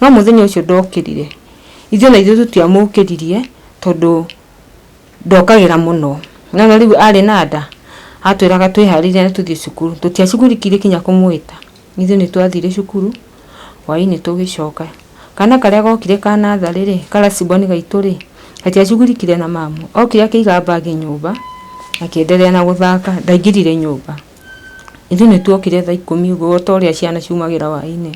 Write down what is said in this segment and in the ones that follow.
No mũthenya ũcio ndokĩrire. Ithuĩ ona ithuĩ tũtiamũkĩririe tondũ ndokagĩra mũno. Nĩwona rĩu arĩ na nda, atwĩraga twĩharĩrie na tũthiĩ cukuru. Tũtiacugurikire kinya kũmwĩta. Ithuĩ nĩ twathire cukuru, hwainĩ tũgĩcoka. Kana karĩa gokire ka natharĩ rĩ, ka last born gaitũ rĩ, gatiacugurikire na mamu. Okire akĩiga bag nyũmba, akĩenderea na gũthaka, ndaingĩrire nyũmba. Ithuĩ nĩ tuokire thaa ikũmi ũguo o ta ũrĩa ciana ciumagĩra hwainĩ.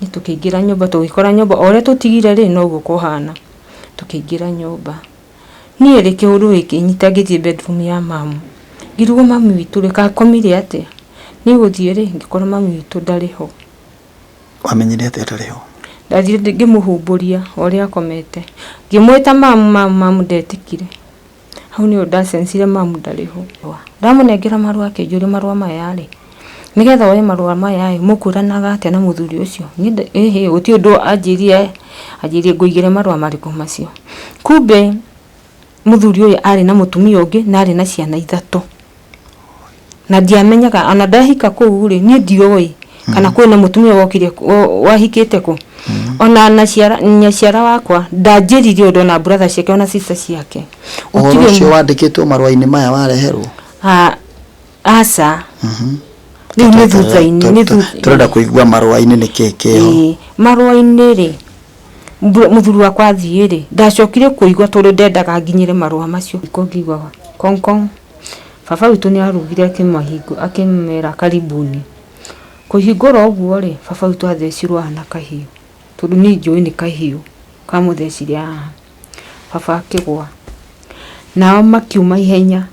Nĩ tũkĩingĩra nyũmba tũgĩkora nyũmba o ũrĩa tũtigire rĩ, noguo kũhana. Tũkĩingĩra nyũmba. Niĩ rĩ kĩũndũ gĩkĩnyita ngĩthiĩ bedroom ya mamu. Ngĩrigwo mami witũ rĩ, kaĩ akomire atĩa? Niĩ gũthiĩ rĩ, ngĩkora mami witũ ndarĩ ho. Wamenyire atĩa ndarĩ ho? Ndathire ngĩmũhumbũria o ũrĩa akomete. Ngĩmwĩta mamu mamu mamu ndetĩkire. Hau nĩho ndacensire mamu ndarĩ ho. Ndamũnengera marũa akĩnjũria marũa maya rĩ, nĩgetha woe marũa maya ĩ, mũkwĩranaga atĩa na mũthuri ũcio? Ĩhĩ gũtirĩ ũndũ anjĩrire, anjĩrire ngũigĩre marũa marĩkũ macio. Kumbe mũthuri ũyũ arĩ na mũtumia ũngĩ na arĩ na ciana ithatũ. Na ndiamenyaga ona ndahika kũu rĩ, niĩ ndioĩ kana kwĩna mũtumia wokire wahikĩte kũ. Ona nyaciara wakwa ndanjĩrire ũndũ ona brother ciake ona sister ciake. Ũhoro ũcio wandĩkĩtwo marũa-inĩ maya wareherwo? Aca. Rĩu nĩ thutha-inĩ, nĩ thutha. Tũrenda kũigua marũa-inĩ nĩ kĩĩ kĩho. Ĩĩ, marũa-inĩ rĩ, mũthuri wakwa athiĩ rĩ, ndacokire kũigua tondũ ndendaga nginyĩre marũa macio. Ngĩigua kong kong. Baba witũ nĩ arugire akĩmera karibuni. Kũhingũra ũguo rĩ, baba witũ athecirwo haha na kahiũ, tondũ niĩ njũĩ nĩ kahiũ kamũthecire haha. Baba akĩgũa. Nao makiuma ihenya.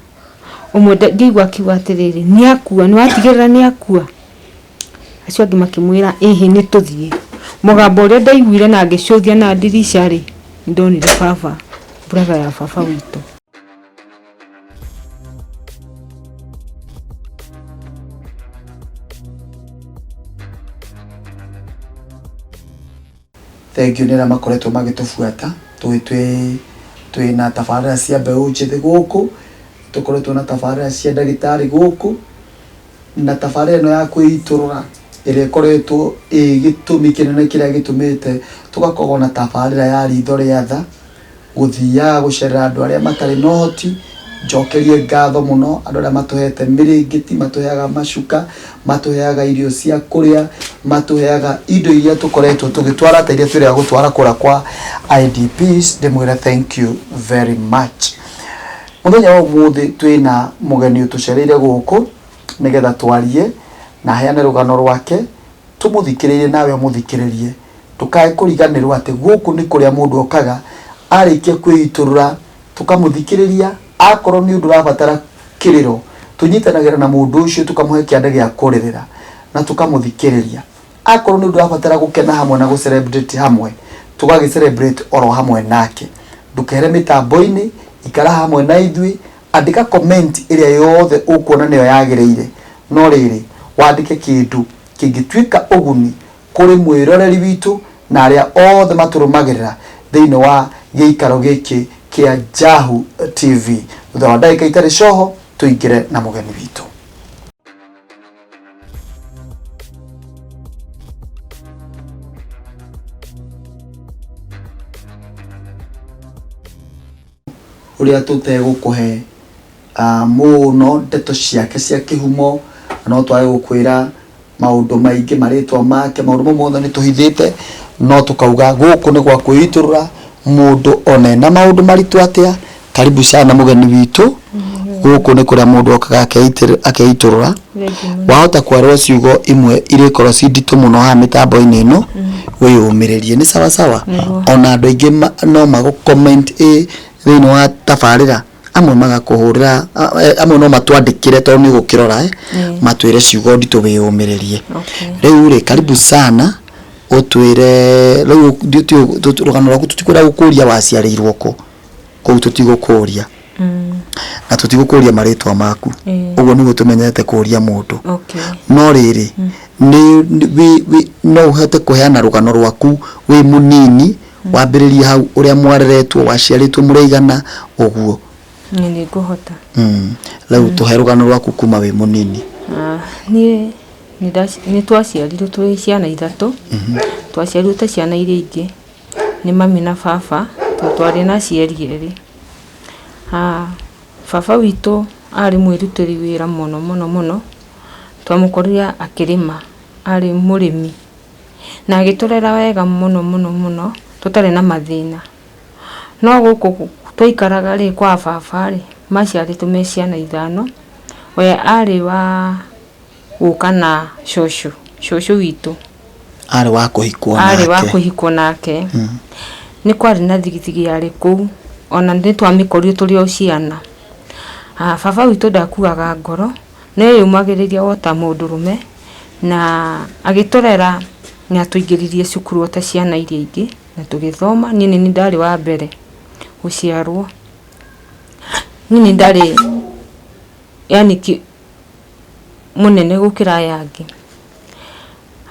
Ũmwe ngĩigua akiuga atĩrĩrĩ, nĩ akua, nĩ watigĩrĩra nĩ akua? Acio angĩ makĩmwĩra ĩhĩ nĩ tũthiĩ. Mũgambo ũrĩa ndaiguire na ngĩcũthia na ndirica rĩ, nĩ ndonire baba, brother ya baba witũ. Thengiũ nĩ arĩa makoretwo magĩtũbuata twĩ twĩ twĩna tabarĩra cia mbeũ njĩthĩ gũkũ, tũkoretwo na tabarĩra cia ndagĩtarĩ gũkũ, na tabarĩra ĩno ya kwĩitũrũra ĩrĩa ĩkoretwo ĩ gĩtũmi kĩnene kĩrĩa gĩtũmĩte tũgakorwo na tabarĩra ya ritho rĩa tha. Gũthiaga gũcerera andũ arĩa matarĩ na ũhoti, njokerie ngatho mũno andũ arĩa matũhete mĩrĩngĩti, matũheaga macuka, matũheaga irio cia kũrĩa, matũheaga indo iria tũkoretwo tũgĩtwara ta iria twĩrĩga gũtwara kũrĩa kwa IDPs, ndĩmwĩre thank you very much. Mũthenya wa ũmũthĩ twĩna mũgeni ũtũcereire gũkũ nĩgetha twarie na aheane rũgano rwake, tũmũthikĩrĩrie nawe ũmũthikĩrĩrie. Ndũkae kũriganĩrwo atĩ gũkũ nĩ kũrĩa mũndũ okaga arĩkia kwĩitũrũra tũkamũthikĩrĩria, akorwo nĩ ũndũ ũrabatara kĩrĩro, tũnyitanagĩra na mũndũ ũcio tũkamũhe kĩande gĩa kũrĩrĩra na tũkamũthikĩrĩria. Akorwo nĩ ũndũ ũrabatara gũkena hamwe na gũ celebrate hamwe, tũgagĩ celebrate oro hamwe nake. Ndũkehere mĩtambo-inĩ, ikara hamwe na ithuĩ, andĩka comment ĩrĩa yothe ũkuona nĩyo yagĩrĩire, no rĩrĩ, wandĩke kĩndũ kĩngĩtuĩka ũguni kũrĩ mwĩroreri witũ na arĩa othe matũrũmagĩrĩra thĩinĩ wa gĩikaro gĩkĩ kĩa Jahu TV. Thutha wa ndagĩka itarĩ coho tũingĩre na mũgeni witũ. Ũrĩa tũtegũkũhe mũno ndeto ciake cia kĩhumo, na no twage gũkwĩra maũndũ maingĩ, marĩtwa make, maũndũ mau mothe nĩ tũhithĩte, no tũkauga gũkũ nĩ gwa kwĩitũrũra, mũndũ ona ena maũndũ maritũ atĩa, karibu sana mũgeni witũ, gũkũ nĩ kũrĩa mũndũ okaga akeitũrũra, wahota kwarwo ciugo imwe irĩkorwo ci nditũ mũno haha mĩtambo-inĩ ĩno, wĩyũmĩrĩrie, nĩ sawa sawa? Ona andũ aingĩ no magũ comment ĩ thĩinĩ wa tabarĩra, amwe magakũhũrĩra, amwe no matwandĩkĩre tondũ nĩ ũgũkĩrora ĩ, matwĩre ciugo nditũ wĩyũmĩrĩrie. Rĩu rĩ, karibu sana ũtwĩre rĩu rũgano rwaku tũtikwenda gũkũria waciarĩirwo kũ, kũu tũtigũkũria. Na tũtigũkũria marĩtwa maku. Ũguo nĩguo tũmenyerete kũria mũndũ. No rĩrĩ, no ũhote kũheana rũgano rwaku wĩ mũnini, wambĩrĩrie hau ũrĩa mwareretwo, waciarĩtwo mũrĩ aigana, ũguo. Niĩ nĩ ngũhota. Rĩu tũhe rũgano rwaku kuma wĩ mũnini. Niĩ Nĩ twaciarirwo tũrĩ ciana ithatũ. Twaciarirwo ta ciana iria ingĩ nĩ mami na baba tondũ twarĩ na aciari erĩ. Baba witũ arĩ mwĩrutĩri wĩra mũno mũno mũno. Twamũkorire akĩrĩma, arĩ mũrĩmi na agĩtũrera wega mũno mũno mũno tũtarĩ na mathĩna. No gũkũ twaikaraga rĩ, kwa baba rĩ, maciarĩtwo me ciana ithano, we arĩ wa gũka na cũcũ, cũcũ witũ. Arĩ wa kũhikwo Arĩ wa nake. kũhikwo nake. Nĩ kwarĩ na thigithigi yarĩ kũu, ona nĩ twamĩkorire tũrĩ o ciana. Baba witũ ndakuaga ngoro, nĩ eyũmagĩrĩria o ta mũndũrũme, na agĩtũrera nĩ atũingĩririe cukuru o ta ciana iria ingĩ. Na tũgĩthoma, niĩ nĩ niĩ ndarĩ wa mbere gũciarwo. Niĩ nĩ ndarĩ yaani mũnene gũkĩra aya angĩ.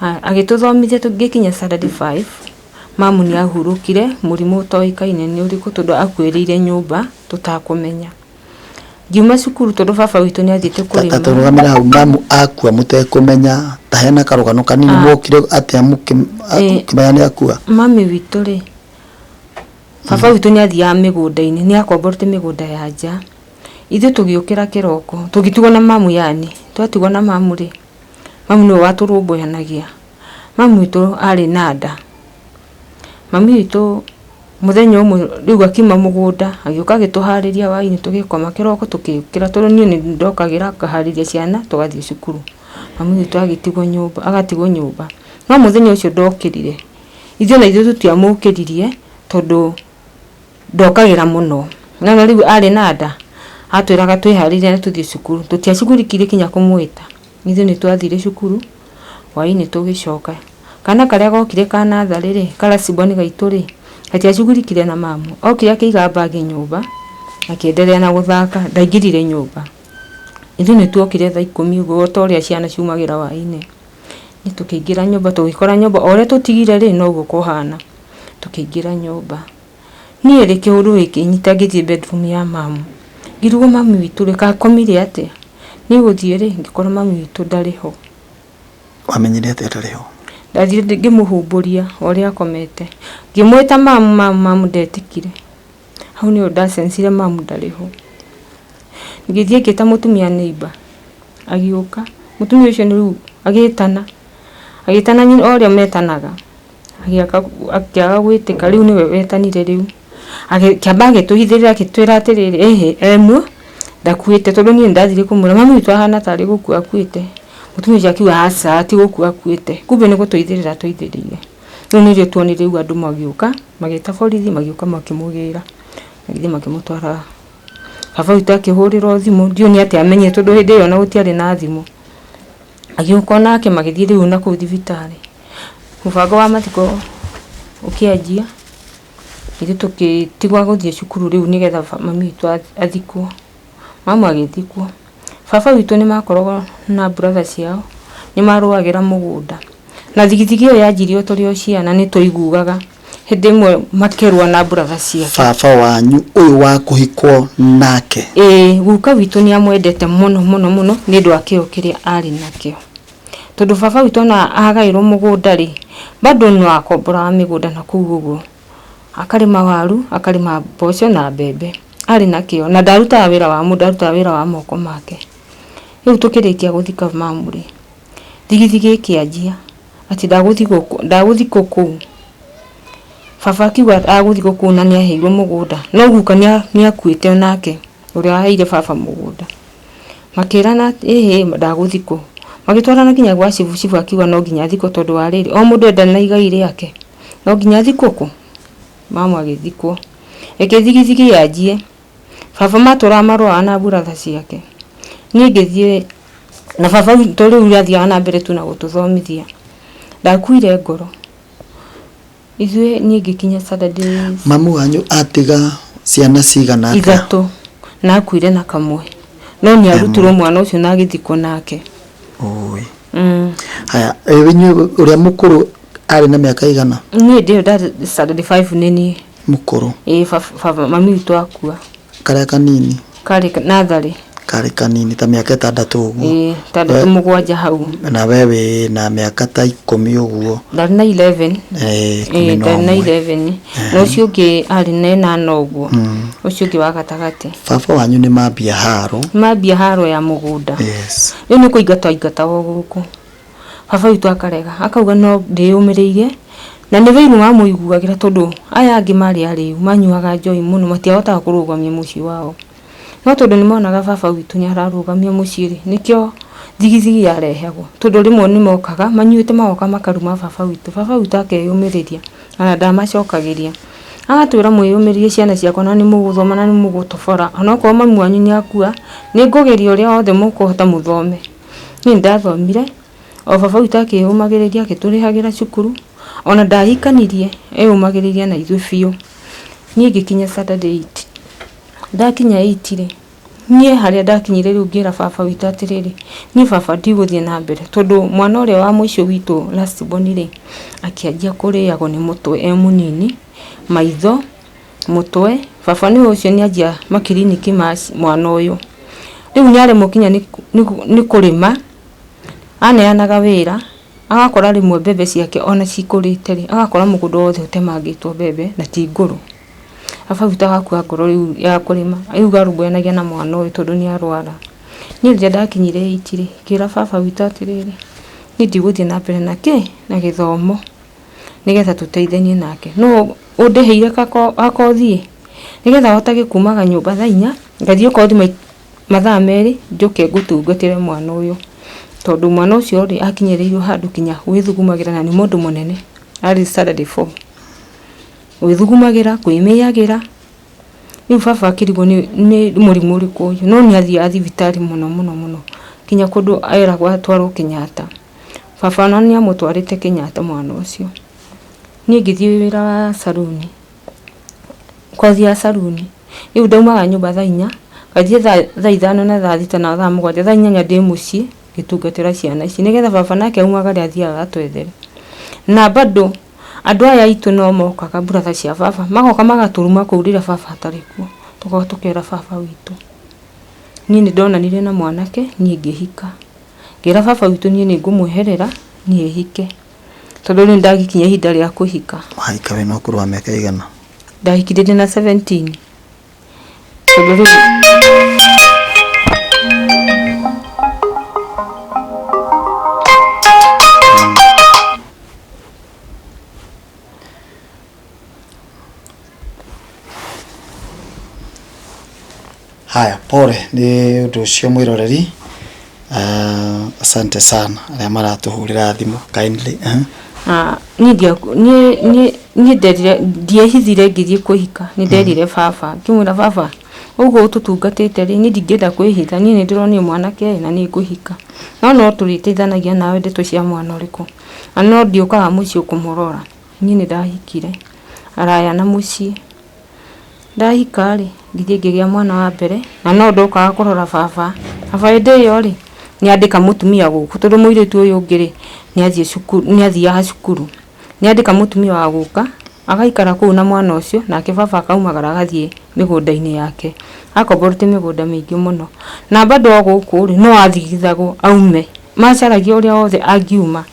Agĩtũthomithia ngĩkinya standard five, mamu nĩ ahurũkire mũrimũ ũtoĩkaine nĩ ũrĩkũ tondũ akuĩrĩire nyũmba tũtakũmenya. Ngiuma cukuru tondũ baba witũ nĩ athiĩte Ta kũrĩma. tũrũgamĩre hau mamu akua mũtekũmenya ta hena karũgano kanini mwokire atĩa mũkĩmenya nĩ akua? Mami witũ rĩ, baba witũ nĩ athiaga mĩgũnda-inĩ, nĩ akomborete mĩgũnda ya nja. Ithuĩ tũgĩũkĩra kĩroko, tũgĩtigwo na mamu yani, twatigwo na mamu rĩ, mamu nĩwe watũrũmbũyanagia. Mami witũ arĩ na nda. Mami witũ mũthenya ũmwe rĩu akiuma mũgũnda, agĩũka agĩtũharĩria hwainĩ tũgĩkoma, kĩroko tũgĩũkĩra tondũ niĩ nĩ ndokagĩra ngaharĩria ciana tũgathiĩ cukuru. Mami witũ agĩtigwo nyũmba, agatigwo nyũmba. No mũthenya ũcio ndokĩrire, ithuĩ ona ithuĩ tũtiamũkĩririe tondũ ndokagĩra mũno. Nĩ wona rĩu arĩ na nda, atwĩraga twĩharĩrie na tũthiĩ cukuru. Tũtiacugurikire nginya kũmwĩta. Ithuĩ nĩ twathire cukuru, hwainĩ tũgĩcoka. Kana karĩa gokire ka natharĩ rĩ, ka last born gaitũ rĩ, gatiacugurikire na mamu. Okire akĩiga bag nyũmba, akĩenderea na gũthaka, ndaingĩrire nyũmba. Ithuĩ nĩ tuokire thaa ikũmi ũguo o ta ũrĩa ciana ciumagĩra hwainĩ. Ithuĩ tũkĩingĩra nyũmba tũgĩkora nyũmba o ũrĩa tũtigire rĩ, noguo kũhana. Tũkĩingĩra nyũmba. Niĩ rĩ kĩũndũ gĩkĩnyita ngĩthiĩ bedroom ya mamu. Ngĩrigwo mami witũ rĩ, kaĩ akomire atĩa? Niĩ gũthiĩ rĩ, ngĩkora mami witũ ndarĩ ho. Wamenyire atĩa ndarĩ ho? Ndathire ngĩmũhumbũria o ũrĩa akomete. Ngĩmwĩta mamu mamu mamu ndetĩkire. Hau nĩho ndacensire mamu ndarĩ ho. Ngĩthiĩ ngĩta mũtumia neighbour, agĩũka. Mũtumia ũcio rĩu agĩtana, agĩtana o ũrĩa metanaga. Akĩaga gwĩtĩka rĩu nĩwe wetanire rĩu. Akĩamba agĩtũhithĩrĩra agĩtwĩra atĩrĩrĩ, ĩhĩ e muoyo ndakuĩte tondũ niĩ nĩndathire kũmwĩra mami witũ ahana tarĩ gũkua akuĩte. Mũtumia ũcio akiuga aca ti gũkua akuĩte, kumbe nĩ gũtũithĩrĩra atũithĩrĩire. Rĩu nĩrĩo tuonire rĩu andũ magĩũka, magĩta borithi magĩũka makĩmũgĩra, magĩthiĩ makĩmũtwara. Baba witũ akĩhũrĩrwo thimũ, ndiũĩ nĩ atĩa amenyire tondũ hĩndĩ ĩyo ona gũtiarĩ na thimũ. Agĩũka onake magĩthiĩ rĩu nakũu thibitarĩ. Mũbango wa mathiko ũkĩanjia, ithuĩ tũgĩtigwo gũthiĩ cukuru rĩu nĩgetha mami witũ athikwo. Mamu agĩthikwo. Baba witũ nĩ makoragwo na brother ciao, nĩ marũagĩra mũgũnda. Na thigithigi ĩyo yanjirie o tũrĩ o ciana nĩ twaiguaga, hĩndĩ ĩmwe makĩrũa na brother ciake. Baba wanyu ũyũ wa kũhikwo nake? Ĩĩ, guka witũ nĩ amwendete mũno mũno mũno nĩ ũndũ wa kĩo kĩrĩa arĩ nakĩo. Tondũ baba witũ ona agaĩrwo mũgũnda rĩ, bado no akomboraga mĩgũnda na kũu ũguo. Akarĩma waru, akarĩma mboco na mbembe. Arĩ na kĩo na ndarutaga wĩra wa mũndũ, arutaga wĩra wa moko make. Rĩu tũkĩrĩkia gũthika mamu rĩ, thigithigi ĩkĩanjia atĩ ndagũthikwo kũu. Baba akiuga agũthikwo kũu na nĩ aheirwo mũgũnda. No guka nĩ akuĩte onake, ũrĩa waheire baba mũgũnda. Makĩrana ĩhĩ ndagũthikwo. Magĩtwarana nginya gwa cibũ, cibũ akiuga no nginya athikwo tondũ wa rĩrĩ, o mũndũ enda na igai rĩake. No nginya athikwo kũ? Mamu agĩthikwo. Reke thigithigi yanjie. Baba matũraga marũaga na buratha ciake. Niĩ ngĩthiĩ na baba witũ rĩu athiaga na mbere tu na gũtũthomithia. Ndakuire ngoro. Ithuĩ niĩ ngĩkinya Saturday. Mamu wanyu atiga ciana cigana atĩa? Ithatũ. Na akuire na kamwe. No nĩ arutirwo mwana ũcio na agĩthikwo nake. Oi. Haya, inyuĩ ũrĩa mũkũrũ arĩ na mĩaka igana? Niĩ ndĩyo ndarĩ standard 5 nĩ niĩ. Mũkũrũ. Ĩĩ baba mami witũ akua. Karĩa kanini? Karĩ natharĩ. Karĩ kanini ta mĩaka 6 ũguo. Ĩĩ, 6 7 hau. Na we wĩ na mĩaka ta 10 ũguo. Ndarĩ na 11. Ikũmi Ĩĩ, na ndarĩ na ũmwe. 11. Na ũcio ũngĩ arĩ na 8 ũguo. Ũcio ũngĩ wa gatagatĩ. Baba wanyu nĩ mambia haro. Mambia haro ya mũgũnda. Yes. Rĩu nĩ kũingatwo aingatagwo gũkũ. Baba witũ akarega, akauga no ndĩyũmĩrĩirie, na nĩ wĩiru wamũiguagĩra tondũ aya angĩ marĩ arĩu, manyuaga njohi mũno, matiahotaga kũrũgamia mũciĩ wao. No tondũ nĩ monaga baba witũ nĩ ararũgamia mũciĩ rĩ, nĩkĩo thigithigi yarehagwo. Tondũ rĩmwe nĩ mokaga manyuĩte magoka makaruma baba witũ. Baba witũ akeyũmĩrĩria ona ndamacokagĩria. Agatwĩra mwĩyũmĩrĩrie ciana ciakwa na nĩ mũgũthoma na nĩ mũgũtobora. Onokorwo mami wanyu nĩ akua, nĩ ngũgeria ũrĩa wothe mũkũhota mũthome. Niĩ nĩ ndathomire, o baba witũ akĩyũmagĩrĩria agĩtũrĩhagĩra cukuru, ona ndahikanirie eyũmagĩrĩria na ithuĩ biũ. Niĩ ngĩkinya standard eight. Ndakinya eight rĩ, niĩ harĩa ndakinyire rĩu ngĩra baba witũ atĩrĩrĩ, niĩ baba ndigũthiĩ na mbere tondũ mwana ũrĩa wa mũico witũ last born rĩ, akĩanjia kũrĩagwo nĩ mũtwe e mũnini, maitho, mũtwe, baba nĩ ũcio nĩ anjia makiriniki ma mwana ũyũ. Rĩu nĩ aremwo kinya nĩ kũrĩma, aneanaga wĩra, agakora rĩmwe mbembe ciake ona cikũrĩte rĩ, agakora mũgũnda wothe ũtemangĩtwo mbembe na ti ngũrũ. Baba witũ agakua ngoro rĩu ya kũrĩma, rĩu arũmbũyanagia na mwana ũyũ tondũ nĩ arwara. Niĩ rĩrĩa ndakinyire eight rĩ, ngĩra baba witũ atĩrĩrĩ, niĩ ndigũthiĩ na mbere na kĩ? Na gĩthomo, nĩgetha tũteithanie nake. No ũndĩhĩire gakothi ĩ, nĩgetha hotage kumaga nyũmba thaa 4, ngathiĩ kothi mathaa 2, njũke ngũtungatĩre mwana ũyũ. Tondũ mwana ũcio rĩ, akinyĩrĩirwo handũ kinya gwĩthugumagĩra na nĩ mũndũ mũnene, arĩ standard 4. Gwĩthugumagĩra, kwĩmĩagĩra. Rĩu baba akĩrigwo nĩ mũrimũ ũrĩkũ ũyũ, no nĩ athiaga thibitarĩ mũno mũno mũno, kinya kũndũ eragwo atwarwo Kenyatta. Baba ona nĩ amũtwarĩte Kenyatta mwana ũcio. Niĩ ngĩthiĩ wĩra wa saruni, kothi ya saruni. Rĩu ndaumaga nyũmba thaa 4, ngathiĩ thaa 5 na thaa 6 na thaa 7, thaa 8 ndĩ mũciĩ ngĩtungatĩra ciana ici, nĩgetha baba nake aumagare athiĩ agatwethere. Na bado andũ aya aitũ no mokaga brother cia baba, magoka magatũruma kũu rĩrĩa baba atarĩ kuo. Tũgoka tũkera baba witũ. Niĩ nĩ ndonanire na mwanake, niĩ ngĩhika. Ngĩra baba witũ niĩ nĩ ngũmweherera, niĩ hike. Tondũ rĩu nĩ ndagĩkinya ihinda rĩa kũhika. Wahika wĩna ũkũrũ wa mĩaka ĩigana? Ndahikire ndĩna 17. Tondũ rĩu Haya, pole nĩ ũndũ ũcio mwĩroreri. Asante sana arĩa maratũhũrĩra thimũ kindly. Niĩ niĩ niĩ nderire ndiehithire ngĩthiĩ kũhika, nĩ nderire baba, ngĩmwĩra baba ũguo ũtũtungatĩte rĩ, niĩ ndingĩenda kwĩhitha, niĩ nĩ ndĩronire mwanake na nĩ ngũhika. No no tũrĩteithanagia nawe ndeto cia mwana ũrĩkũ, na no ndiũkaga mũciĩ kũmũrora. Niĩ nĩ ndahikire haraya na mũciĩ. Ndahika rĩ, ngĩthiĩ ngĩgĩa mwana wa mbere, na no ndokaga kũrora baba. Baba hĩndĩ ĩyo rĩ, nĩ andĩka mũtumia gũkũ tondũ mũirĩtu ũyũ ũngĩ rĩ, nĩ athiĩ cukuru, nĩ athiaga cukuru. Nĩ andĩka mũtumia wa gũka, agaikara kũu na mwana ũcio, nake baba akaumagara agathiĩ mĩgũnda-inĩ yake. Akomborete mĩgũnda mĩingĩ mũno. Na bado o gũkũ rĩ, no athigithagwo aume. Macaragia ũrĩa wothe angiuma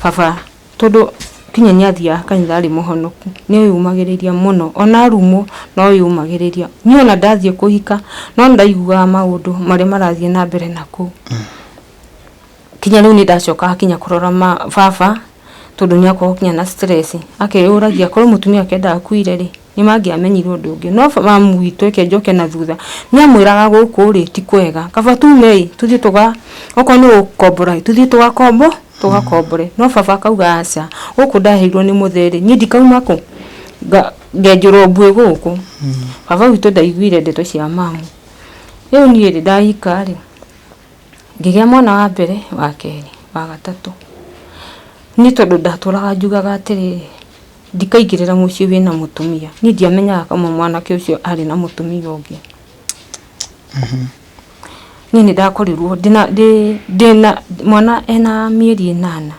baba tondũ kinya nĩ athiaga kanitha arĩ mũhonoku, nĩ eyũmagĩrĩria mũno, ona arumwo no eyũmagĩrĩria. Niĩ ona ndathiĩ kũhika no ndaiguaga maũndũ marĩa marathiĩ na mbere nakũu. Kinya rĩu nĩ ndacokaga kinya kũrora baba tondũ nĩ akoragwo kinya na stress, akeyũragia korwo mũtumia wake ndakuire rĩ, nĩ mangĩamenyire ũndũ ũngĩ. No mamu witũ reke njoke na thutha, nĩ amwĩraga gũkũ rĩ ti kwega, kaba tume ĩ, tũthiĩ tũga, okorwo nĩ gũkombora ĩ, tũthiĩ tũgakombore. No baba akauga aca, gũkũ ndaheirwo nĩ mũthee rĩ, niĩ ndikauma kũ, ngenjũrwo mbuĩ gũkũ. Baba witũ ndaiguire ndeto cia mamu. Rĩu niĩ rĩ, ndahika rĩ, ngĩgĩa mwana wa mbere, wa kerĩ, wa gatatũ. Niĩ tondũ ndatũraga njugaga atĩrĩrĩ, ndikaingĩrĩra mũciĩ wĩna mũtumia. Niĩ ndiamenyaga kama mwanake ũcio arĩ na mũtumia ũngĩ. Niĩ nĩ ndakorirwo ndĩna mwana ena mĩeri 8,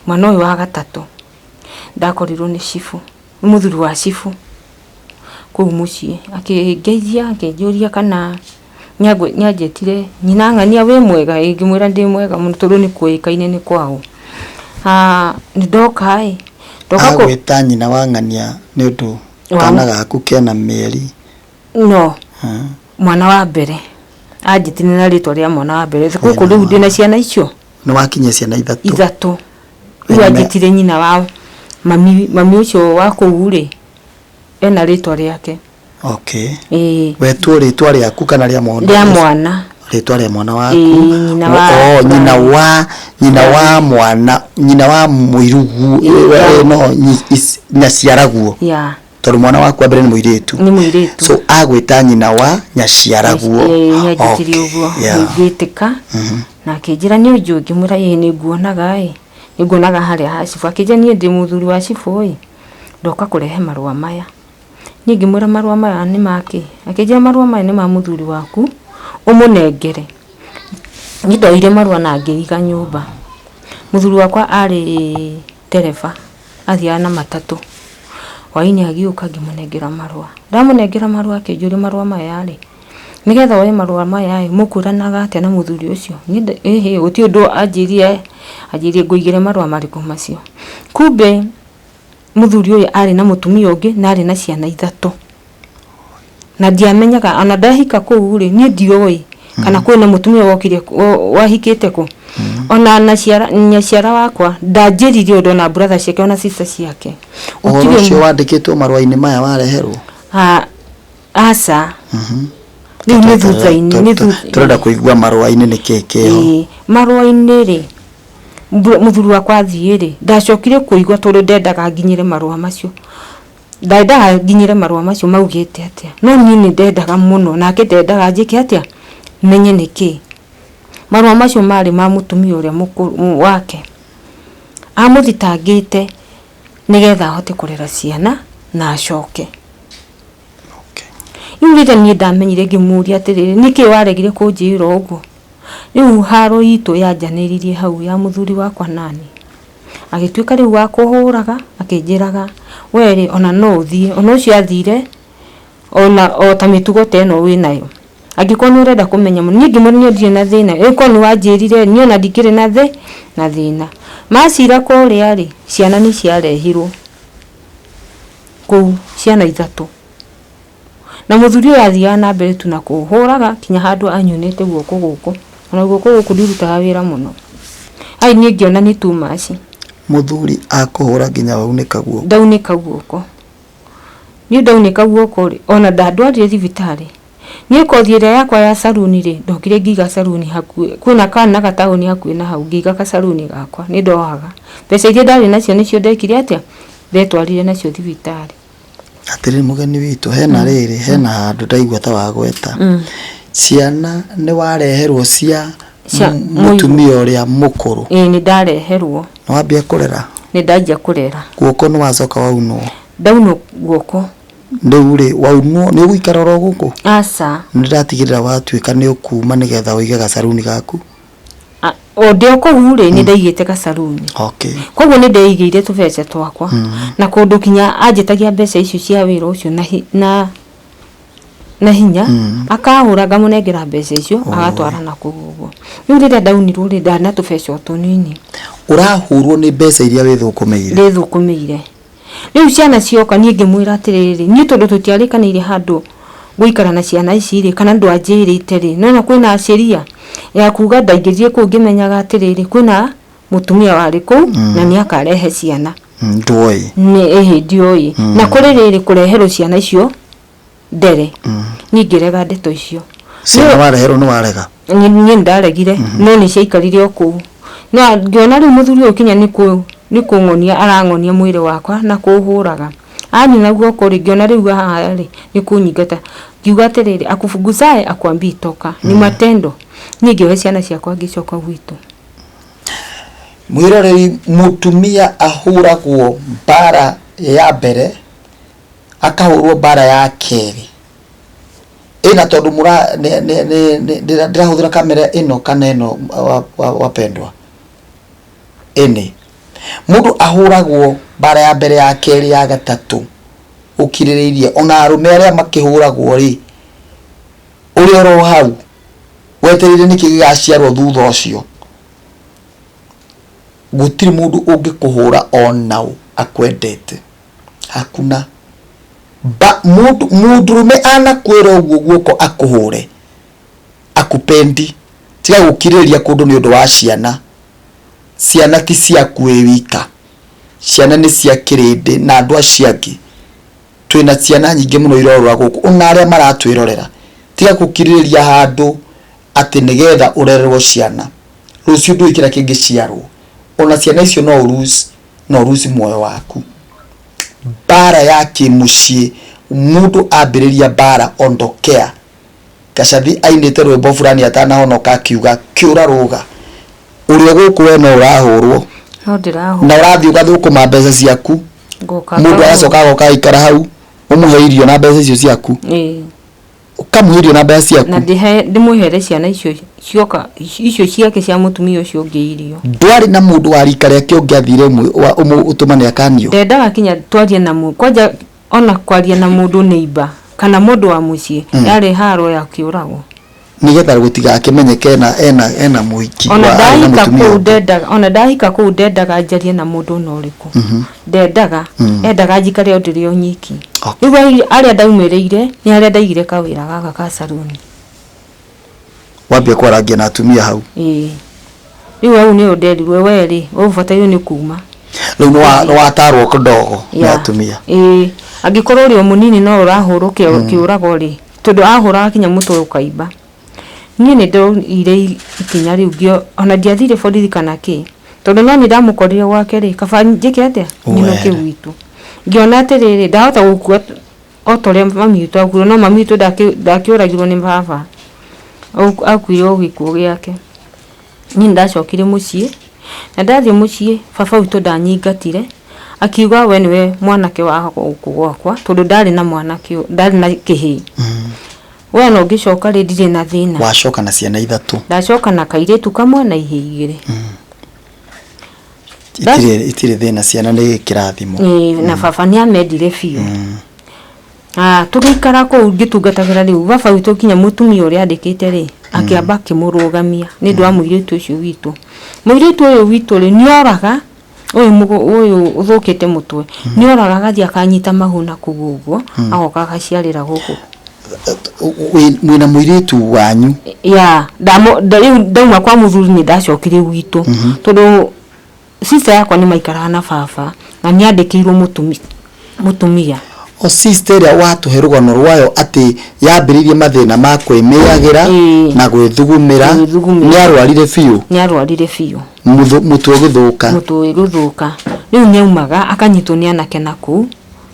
mwana ũyũ wa gatatũ, ndakorirwo nĩ cibũ, nĩ mũthuri wa cibũ kũu mũciĩ. Akĩngeithia, akĩnjũria kana Nĩanjĩtire nyina ng'ania wĩ mwega, ĩ ngĩmwĩra ndĩ mwega mũno tondũ nĩ kũĩkaine nĩ kwao. Ah, nĩ ndoka ĩ ndoka kũ Agwĩta nyina wa ng'ania nĩ ũndũ Wa- kana gaku kena mĩeri no mwana wa mbere anjĩtire na rĩtwa rĩa mwana wa mbere gũkũ rĩu ndĩna ciana icio Nĩ wakinyia ciana ithatũ. Ithatũ. Rĩu Wĩna anjĩtire nyina wa mami, mami ũcio wa kũu rĩ ena rĩtwa rĩake. Okay. Ĩĩ. Wetwo rĩtwa rĩaku kana rĩa mwana? Rĩa mwana. Rĩtwa rĩa mwana waku. Ĩĩ, nyina wa Oh, nyina wa nyina wa mwana, nyina wa mũirugu, Ĩĩ. no nyaciaraguo. Ya. Tondũ mwana waku wa mbere nĩ mũirĩtu. Nĩ mũirĩtu. So agwĩta nyina wa nyaciaraguo. Ĩĩ, nĩanjĩtire ũguo. Yeah. Ngĩtĩka. Na akĩnjĩra nĩ ũnjũĩ, ngĩmwĩra ĩĩ nĩ nguonaga ĩ, nĩ nguonaga harĩa ha cibũ. Akĩnjĩra niĩ ndĩ mũthuri wa cibũ ĩ, ndoka kũrehe marũa maya. Niĩ ngĩmwĩra marũa maya nĩ makĩ? Akĩnjĩra marũa maya nĩ ma mũthuri waku, ũmũnengere. Niĩ ndoire marũa na ngĩiga nyũmba. Mũthuri wakwa arĩ ndereba, athiaga na matatũ. Hwainĩ agĩũka ngĩmũnengera marũa. Ndamũnengera marũa akĩnjũria marũa maya rĩ, nĩgetha woe marũa maya ĩ, mũkwĩranaga atĩa na mũthuri ũcio? Niĩ ĩhĩ gũtirĩ ũndũ anjĩrire, anjĩrire ngũigĩre marũa marĩkũ macio. Kumbe mũthuri ũyũ arĩ na mũtumia ũngĩ na arĩ na ciana ithatũ. Na ndiamenyaga ona ndahika kũu rĩ, niĩ ndioĩ kana kwĩna mũtumia wokire wahikĩte kũ. Ona nyaciara wakwa ndanjĩrire ũndũ, ona brother ciake ona sister ciake. Ũhoro Gũtirĩ ũcio wandĩkĩtwo marũa-inĩ maya wareherwo? Aca. Rĩu nĩ thutha-inĩ, nĩ thutha. Tũrenda kũigua marũa-inĩ nĩ kĩĩ kĩho. Ĩĩ, marũa-inĩ rĩ, mũthuri wakwa athiĩ rĩ, ndacokire kũigua tondũ ndendaga nginyĩre marũa macio. Ndendaga nginyĩre marũa macio maugĩte atĩa. No niĩ nĩ ndendaga mũno, nake ndendaga njĩke atĩa, menye nĩkĩ. Marũa macio marĩ ma mũtumia ũrĩa mũkũrũ wake. Amũthitangĩte nĩgetha ahote kũrera ciana na acoke. Rĩu rĩrĩa niĩ ndamenyire ngĩmũria atĩrĩrĩ, nĩkĩ waregire kũnjĩra ũguo? Rĩu haro itũ yanjanĩririe hau ya mũthuri wakwa nani. Agĩtuĩka rĩu wa kũhũraga, akĩnjĩraga we rĩ ona no ũthiĩ, ona ũcio athire ona o ta mĩtugo ta ĩno wĩnayo. Angĩkorwo nĩ ũrenda kũmenya mũno, niĩ ngĩmwĩra niĩ ndirĩ na thĩna, ĩkorwo nĩ wanjĩrire niĩ ona ndikĩrĩ na thĩ na thĩna. Macira kũrĩa rĩ, ciana nĩ ciarehirwo kũu, ciana ithatũ. Na mũthuri ũyũ athiaga na mbere tu na kũhũraga kinya handũ anyunĩte guoko gũkũ. Ona guoko gũkũ ndirutaga wĩra mũno. Ai niĩ ngĩona nĩ too much. Mũthuri akũhũra nginya waunĩka guoko? Ndaunĩka guoko. Niĩ ndaunĩka guoko rĩ, ona ndandwarire thibitarĩ. Niĩ kothi ĩrĩa yakwa ya saruni rĩ, ndokire ngĩiga saruni hakuhĩ, kwĩna kana gataũni hakuhĩ na hau, ngĩiga gasaruni gakwa, nĩ ndohaga. Mbeca iria ndarĩ nacio nĩcio ndekire atĩa? Ndetwarire nacio thibitarĩ. Atĩrĩrĩ mũgeni witũ, hena rĩrĩ, hena handũ ndaigua ta wagweta. Ciana nĩ wareherwo cia Cia mũtumia ũrĩa mũkũrũ? Ĩĩ, nĩ ndareherwo. Nĩ wambia kũrera? Nĩ ndanjia kũrera. Guoko nĩ wacoka waunwo? Ndaunwo guoko. Rĩu rĩ, waunwo nĩ ũgũikara oro gũkũ? Aca. Nĩ ndatigĩrĩra watuĩka nĩ ũkuma nĩgetha ũige gacaruni gaku. O ndĩ o kũu rĩ, nĩ ndaigĩte gacaruni. Okay. Koguo nĩ ndeigĩire tũbeca twakwa. Na kũndũ kinya anjĩtagia mbeca icio cia wĩra ũcio na na na hinya, akahũra ngamũnengera mbeca icio, agatwara na kũu ũguo. Rĩu rĩrĩa ndaunirwo rĩ, ndarĩ na tũbeca o tũnini. Ũrahũrwo nĩ mbeca iria wĩthũkũmĩire? Ndĩthũkũmĩire. Rĩu ciana cioka niĩ ngĩmwĩra atĩrĩrĩ, niĩ tondũ tũtiarĩkanĩire handũ gũikara na ciana ici rĩ, kana ndwanjĩrĩte rĩ, nĩwona kwĩna sheria ya kuga ndaingĩrire kũu ngĩmenyaga atĩrĩrĩ, kwĩna mũtumia warĩ kũu na nĩ akarehe ciana. Ndwoĩ. Nĩ ĩhĩ ndioĩ. Na kũrĩ rĩrĩ kũreherwo ciana icio ndere. Niĩ ngĩrega ndeto icio. Ciana wareherwo nĩ warega? Niĩ nĩndaregire, no nĩ ciaikarire o kũu. No ngĩona rĩu mũthuri ũyũ kinya nĩ kũng'onia arang'onia mwĩrĩ wakwa na kũhũraga. Anyina guoko rĩ, ngĩona rĩu haha rĩ, nĩ kũnyingata. Ngiuga atĩrĩrĩ, akufukuzaye akwambii toka, ni matendo. Niĩ ngĩoya ciana ciakwa ngĩcoka gwitũ. Mwĩroreri, mũtumia ahũragwo mbara ya mbere, akahũrwo mbara ya kerĩ. Ĩna tondũ mũra ndĩrahũthĩra kamera ĩno kana ĩno wapendwa. Ĩnĩ. Mũndũ ahũragwo mbara ya mbere, ya kerĩ, ya gatatũ, ũkirĩrĩirie. Ona arũme arĩa makĩhũragwo rĩ, ũrĩ oro hau. Wetereire nĩkĩ gĩgaciarwo thutha ũcio? Gũtirĩ mũndũ ũngĩkũhũra onaũ akwendete. Hakuna. Ba, mũndũ mũndũrũme anakwĩra ũguo guoko akũhũre, akupendi. Tiga gũkirĩrĩria kũndũ nĩ ũndũ wa ciana. Ciana ti ciaku wĩ wika. Ciana nĩ cia kĩrĩndĩ na andũ acio angĩ. Twĩna ciana nyingĩ mũno irorũra gũkũ ona arĩa maratwĩrorera. Tiga gũkirĩrĩria handũ atĩ nĩgetha ũrererwo ciana. Rũciũ ndũĩ kĩrĩa kĩngĩciarwo. Ona ciana icio no ũ lose, no ũ lose muoyo waku. Mbara ya kĩmũciĩ, mũndũ ambĩrĩria mbara ondokea. Gacathi ainĩte rwĩmbo fulani atanahonoka akiuga kĩũra rũga. Ũrĩ o gũkũ we no ũrahũrwo. No ndĩrahũrwo. Na ũrathiĩ ũgathũkũma mbeca ciaku. Ngoka Mũndũ ngahũrwo. agacoka agoka agaikara hau ũmũhe irio na mbeca icio ciaku. Ĩĩ. Ũkamũhe irio na mbeca ciaku. Na ndĩmũhere ciana icio cioka icio ciake cia mũtumia ũcio ũngĩ irio. Ndwarĩ na mũndũ wa rika rĩake ũngĩathire ũtũmane akanio? Ndendaga kinya twarie na kwanja ona kwaria na mũndũ neighbor kana mũndũ wa mũciĩ yarĩ haro ya kĩũrago. Nĩgetha gũtigakĩmenyeke ena ena ena mũhiki Ona wa arĩ na ndahika mũtumia kũu ũngĩ. ndendaga ona ndahika kũu ndendaga njarie na mũndũ ona ũrĩkũ. Ndendaga endaga njikare o ndĩrĩ o nyiki. Okay. Rĩu arĩa ndaumĩrĩire nĩ harĩa ndaigire kawĩra gaka ka saruni. Wambia kwarangia na atumia hau. Ĩĩ. Rĩu hau nĩho nderirwo we rĩ, we ũbatairwo nĩ kuma. Rĩu nĩ watarwo ndogo nĩ atumia. Ĩĩ. Angĩkorwo ũrĩ o mũnini no ũrahũrwo kĩũrago rĩ, tondũ ahũraga kinya mũtwe ũkaimba. Niĩ nĩ ndoire ikinya rĩu ngĩo ona ndiathire borithi kana kĩ, tondũ no nĩ ndamũkorire gwake rĩ, kaba njĩke atĩa? Nyinũke gwitũ. Ngĩona atĩrĩrĩ, ndahota gũkua o ta ũrĩa mami witũ akuire, no mami witũ ndakĩũragirwo nĩ baba, akuire o gĩkuũ gĩake. Niĩ nĩ ndacokire mũciĩ, na ndathiĩ mũciĩ baba witũ ndanyingatire, akiuga we nĩwe mwanake wa gũkũ gwakwa, tondũ ndarĩ na mwanake, ndarĩ na kĩhĩĩ. We ona ũngĩcoka rĩ ndirĩ na thĩna. Wacoka na ciana ithatũ. Ndacoka na kairĩtu kamwe na ihĩĩ igĩrĩ. Itirĩ itirĩ thĩna ciana nĩ kĩrathimo. Ĩĩ, na baba nĩ amendire biũ. Ah, tũgĩikara kũu ngĩtungatagĩra rĩu baba witũ kinya mũtumia ũrĩa andĩkĩte rĩ akĩamba akĩmũrũgamia nĩ ũndũ wa mũirĩtu ũcio witũ. Mũirĩtu ũyũ witũ rĩ nĩoraga ũyũ ũyũ ũthũkĩte mũtwe nĩoraga agathiĩ akanyita mahu na kũu ũguo agoka agaciarĩra gũkũ. Mwĩna mũirĩtu wanyu? Ya, rĩu ndauma kwa mũthuri nĩ ndacokire gwitũ tondũ sister yakwa nĩ maikaraga na baba na nĩ andĩkĩirwo mũtumia. O sister ĩrĩa watũhe rũgano rwayo atĩ yambĩrĩirie mathĩna ma kwĩmĩagĩra na gwĩthugumĩra, Gwĩthugumĩra. nĩ arwarire biũ? Nĩ arwarire biũ. Mũtwe ũgĩthũka? Mũtwe ũgĩthũka. Rĩu nĩ aumaga akanyitwo nĩ anake na kũu.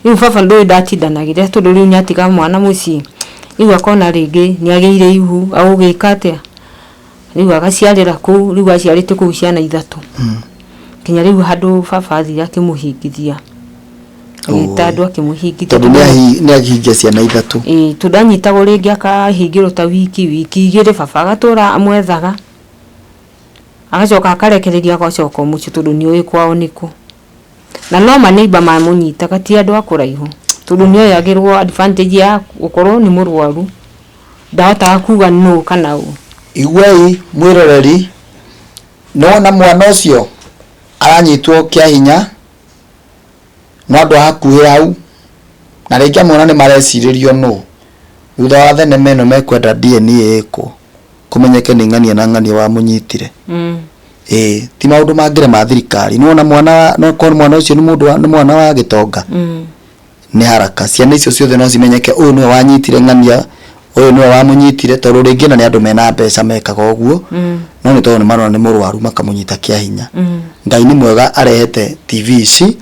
Rĩu baba ndũĩ ndatindanagĩrĩra tondũ rĩu nĩ atiga mwana mũciĩ. Rĩu akona rĩngĩ nĩ agĩire ihu agũgĩka atĩa? Rĩu agaciarĩra kũu, rĩu aciarĩte kũu ciana ithatũ. Nginya rĩu handũ baba athire akĩmũhingithia. Agĩta andũ akĩmũhingithia. Tondũ nĩ ahingia ciana ithatũ. Ĩĩ, tondũ anyitagwo rĩngĩ akahingĩrwo ta wiki, wiki igĩrĩ, baba agatũra amwethaga. Agacoka akarekererio agacoka o mũciĩ tondũ nĩ oĩ kwao nĩkũ. Na no ma neighbor mamũnyitaga ti andũ a kũraihu. Tondũ nĩ oyagĩrwo advantage ya gũkorwo nĩ mũrwaru. Ndahotaga kuga nũ kana ũ. Iguai mwĩroreri, nĩwona mwana ũcio aranyitwo kĩa hinya no andũ a hakuhĩ hau, na rĩngĩ amwe ona nĩ marecirĩrio nũ. Thutha wa thenema ĩno mekwenda DNA ĩkwo, kũmenyeke nĩ ng'ania na ng'ania wamũnyitire. Ĩĩ, ti maũndũ mangĩrema thirikari. Nĩwona mwana, no korwo mwana ũcio nĩ mũndũ wa, nĩ mwana wa gĩtonga. Nĩ haraka. Ciana icio ciothe no cimenyeke ũyũ nĩwe wanyitire ng'ania, ũyũ nĩwe wamũnyitire, tondũ rĩngĩ ona nĩ andũ mena mbeca mekaga ũguo, no nĩ tondũ nĩ marona nĩ mũrwaru makamũnyita kĩa hinya. Ngai nĩ mwega arehete TV ici,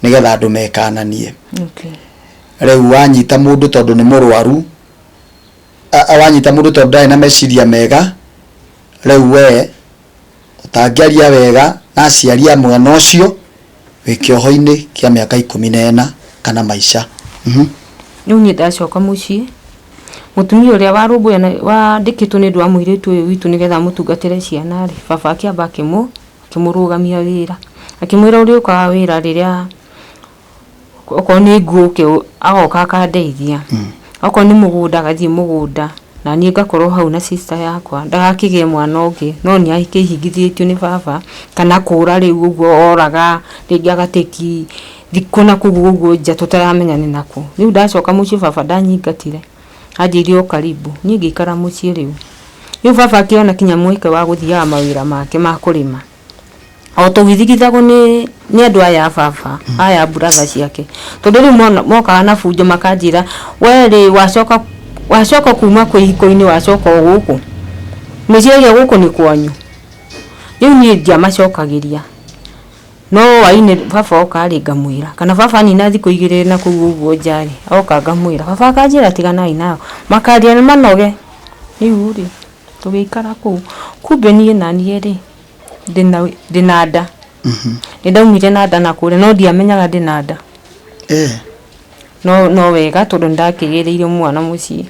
nĩgetha andũ mekananie. Rĩu wanyita mũndũ tondũ nĩ mũrwaru, wanyita mũndũ tondũ ndarĩ na meciria mega, rĩu we ũtangĩaria wega na aciari a mwana ũcio, wĩ kĩoho-inĩ kĩa mĩaka 14 kana maica. Rĩu niĩ ndacoka mũciĩ, mũtumia ũrĩa wandĩkĩtwo nĩ ũndũ wa mũirĩtu ũyũ witũ nĩgetha amũtungatĩre ciana rĩ, baba akĩamba akĩmũrũgamia wĩra. Akĩmwĩra ũrĩũkaga wĩra rĩrĩa okorwo nĩ nguo ũke agoka akandeithia. Okorwo nĩ mũgũnda agathiĩ mũgũnda. Na niĩ ngakorwo hau na sister yakwa ndagakĩgĩe mwana ũngĩ, no nĩ akĩhingithĩtio nĩ baba kana kũra rĩu ũguo oraga rĩngĩ agatĩki thikũ na kũu ũguo nja tũtaramenya nĩ nakũ. Rĩu ndacoka mũciĩ baba ndanyingatire, anjĩrire o karibu, niĩ ngĩikara mũciĩ rĩu. Rĩu baba akĩona kinya mweke wa gũthiaga mawĩra make ma kũrĩma. O tũgĩthigithagwo nĩ nĩ andũ aya a baba, aya brother ciake. Tondũ rĩu mona mokaga na bunjo makanjĩra, we rĩ wacoka wacoka kuma kĩhiko-inĩ wacoka o gũkũ? Mwĩciragia gũkũ nĩ kwanyu? Rĩu niĩ ndiamacokagĩria. No hwainĩ baba oka rĩ ngamwĩra, kana baba anina thikũ igĩrĩ na kũu ũguo nja rĩ, oka ngamwĩra. Baba akanjĩra tiganai nao. Makaria manoge. Rĩu rĩ, tũgĩikara kũu. Kumbe niĩ naniĩ rĩ, ndĩna ndĩna nda. Nĩ ndaumire na nda na kũrĩa no ndiamenyaga ndĩna nda. Eh. No no wega tondũ nĩ ndakĩgĩrĩire mwana mũciĩ.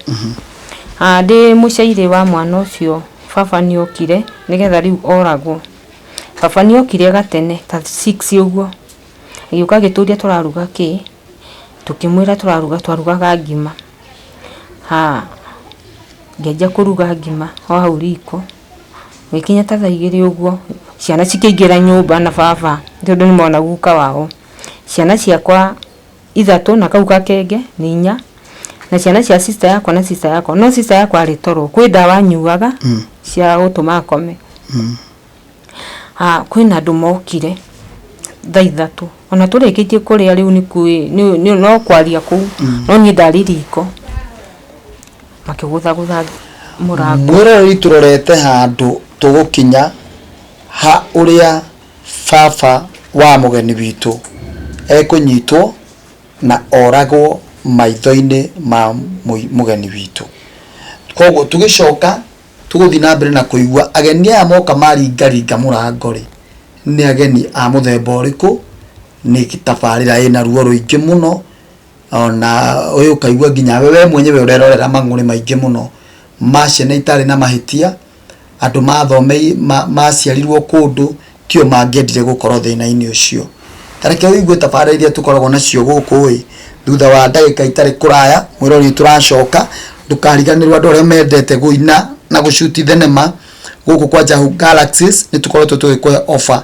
Ah, ndĩ mũcairĩ wa mwana ũcio baba nĩ okire nĩgetha rĩu oragwo. Baba nĩ okire gatene ta 6 ũguo. Agĩũka agĩtũria tũraruga kĩ, tũkĩmwĩra tũraruga twarugaga ngima. Ha, ngĩanjia kũruga ngima o hau riko. Gũgĩkinya ta thaa igĩrĩ ũguo, ciana cikĩingĩra nyũmba na baba tondũ nĩ mona guka wao. Ciana ciakwa ithatũ na kau gakenge nĩ inya, na ciana cia sister yakwa na sister yakwa. No sister yakwa arĩ toro, kwĩ ndawa anyuaga cia gũtũma akome. Kwĩna andũ mokire thaa ithatũ, ona tũrĩkĩtie kũrĩa rĩu nĩ no kwaria kũu, no niĩ ndarĩ riko, makĩgũthagũtha mũrango. Mwĩroreri tũrorete handũ tũgũkinya ha ũrĩa baba wa mũgeni witũ ekũnyitwo na oragwo maitho-inĩ ma mũgeni witũ. Koguo tũgĩcoka tũgũthiĩ na mbere na kũigua ageni aya moka maringaringa mũrango rĩ, nĩ ageni a mũthemba ũrĩkũ, nĩ tabarĩra ĩna ruo rũingĩ mũno, ona ũyũ ũkaigua nginya we mwenyewe ũrerorera mang'ũrĩ maingĩ mũno ma ciana itarĩ na mahĩtia, andũ mathomei maciarirwo kũndũ tio mangĩendire gũkorwo thĩna-inĩ ũcio. Ta reke ũigue tabarĩra iria tũkoragwo nacio gũkũ ĩ, thutha wa ndagĩka itarĩ kũraya mwĩroreri tũracoka, ndũkariganĩrwo andũ arĩa mendete kũina na gũcuti thenema gũkũ kwa Jahu Galaxies nĩ tũkoretwo tũgĩkũhe offer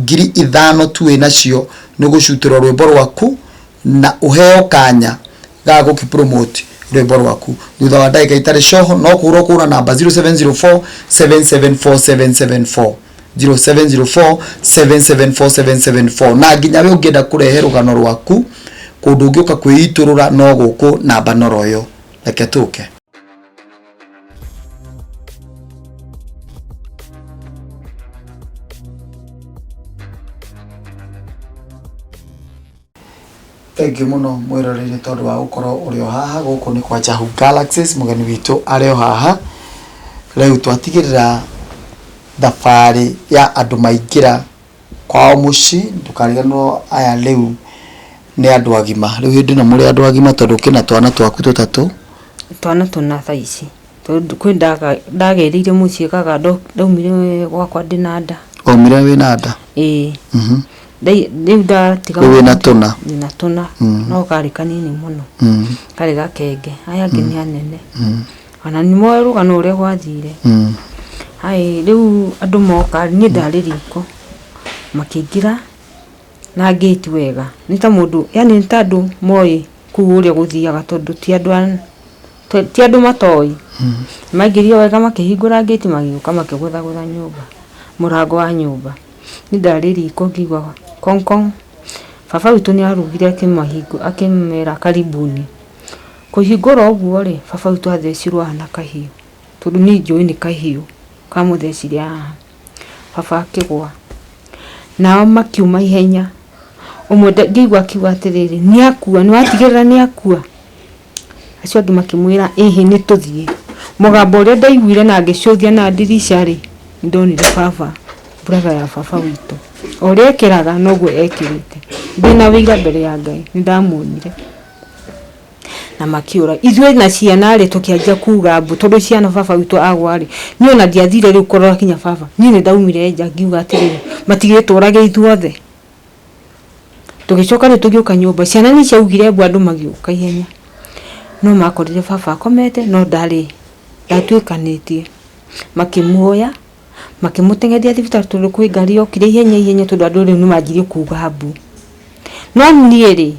5000 tu wĩnacio nĩ gũcutĩrwo rwĩmbo rwaku na ũheo kanya ga gũkĩ promote rwĩmbo rwaku. Thutha wa ndagĩka itarĩ coho no kũhũra ũkũhũra namba 0704 774774 0704 774774 na nginya we ũngĩenda kũrehe rũgano rwaku kũndũ ũngĩũka kwĩitũrũra no gũkũ namba noro ĩyo. Reke tũke. Thank you mũno mwĩroreri tondũ wa gũkorwo ũrĩ o haha gũkũ nĩ kwa Jahu Galaxies mũgeni witũ arĩ o haha. Rĩu twatigĩrĩra thabarĩ ya andũ maingĩra kwao mũciĩ, ndũkariganĩrwo aya rĩu nĩ andũ agima. Rĩu hĩndĩ ĩno mũrĩ andũ agima tondũ ũkĩna twana twaku tũtatũ. Twana tũna thaa ici. Tondũ kwĩ ndagĩrĩire mũciĩ kaga ndaumire gwakwa ndĩna nda. Waumire wĩna nda? Ĩĩ. Rĩu ndatiga Rĩu wĩna tũna? Ndĩna tũna, no karĩ kanini mũno. Karĩ gakenge, aya angĩ nĩ anene. Ona nĩ moĩ rũgano ũrĩa gwathire. Haya rĩu andũ moka, niĩ ndarĩ riko, makĩingĩra na ngĩti wega. Nĩ ta mũndũ, yaani nĩ ta andũ moĩ kũu ũrĩa gũthiaga tondũ ti andũ a ti andũ matoĩ. Maingĩrire wega makĩhingũra ngĩti magĩũka makĩgũthagũtha nyũmba, mũrango wa nyũmba. Niĩ ndarĩ riko ngĩigua kong kong. Baba witũ nĩ arugire akĩmera karibuni. Kũhingũra ũguo rĩ, baba witũ athecirwo haha na kahiũ, tondũ niĩ njũĩ nĩ kahiũ kamũthecire haha. Baba akĩgũa. Nao makiuma ihenya. Ũmwe ngĩigua akiuga atĩrĩrĩ, nĩ akua, nĩ watigĩrĩra nĩ akua? Acio angĩ makĩmwĩra ĩhĩ nĩ tũthiĩ. Mũgambo ũrĩa ndaiguire na ngĩcũthia na ndirica rĩ, nĩ ndonire baba, brother ya baba witũ. O ũrĩa ekĩraga noguo ekĩrĩte. Ndĩna ũira mbere ya Ngai, nĩ ndamuonire. Na makĩũra. Ithuĩ na ciana rĩ, tũkĩanjia kuga mbu, tondũ ciana baba witũ agwa rĩ, niĩ ona ndiathire rĩu kũrora nginya baba. Niĩ nĩ ndaumire nja ngiuga atĩrĩrĩ, matigĩtũrage ithuothe. Tũgĩcoka rĩu tũgĩũka nyũmba, ciana nĩ ciaugire mbu andũ magĩũka ihenya. No makorire baba akomete no ndarĩ Ndatuĩkanĩtie. Makĩmuoya, makĩmũteng'eria thibitarĩ tondũ kwĩ ngari yokire ihenya ihenya tondũ andũ rĩu nĩ manjirie kuga mbu. No niĩ rĩ,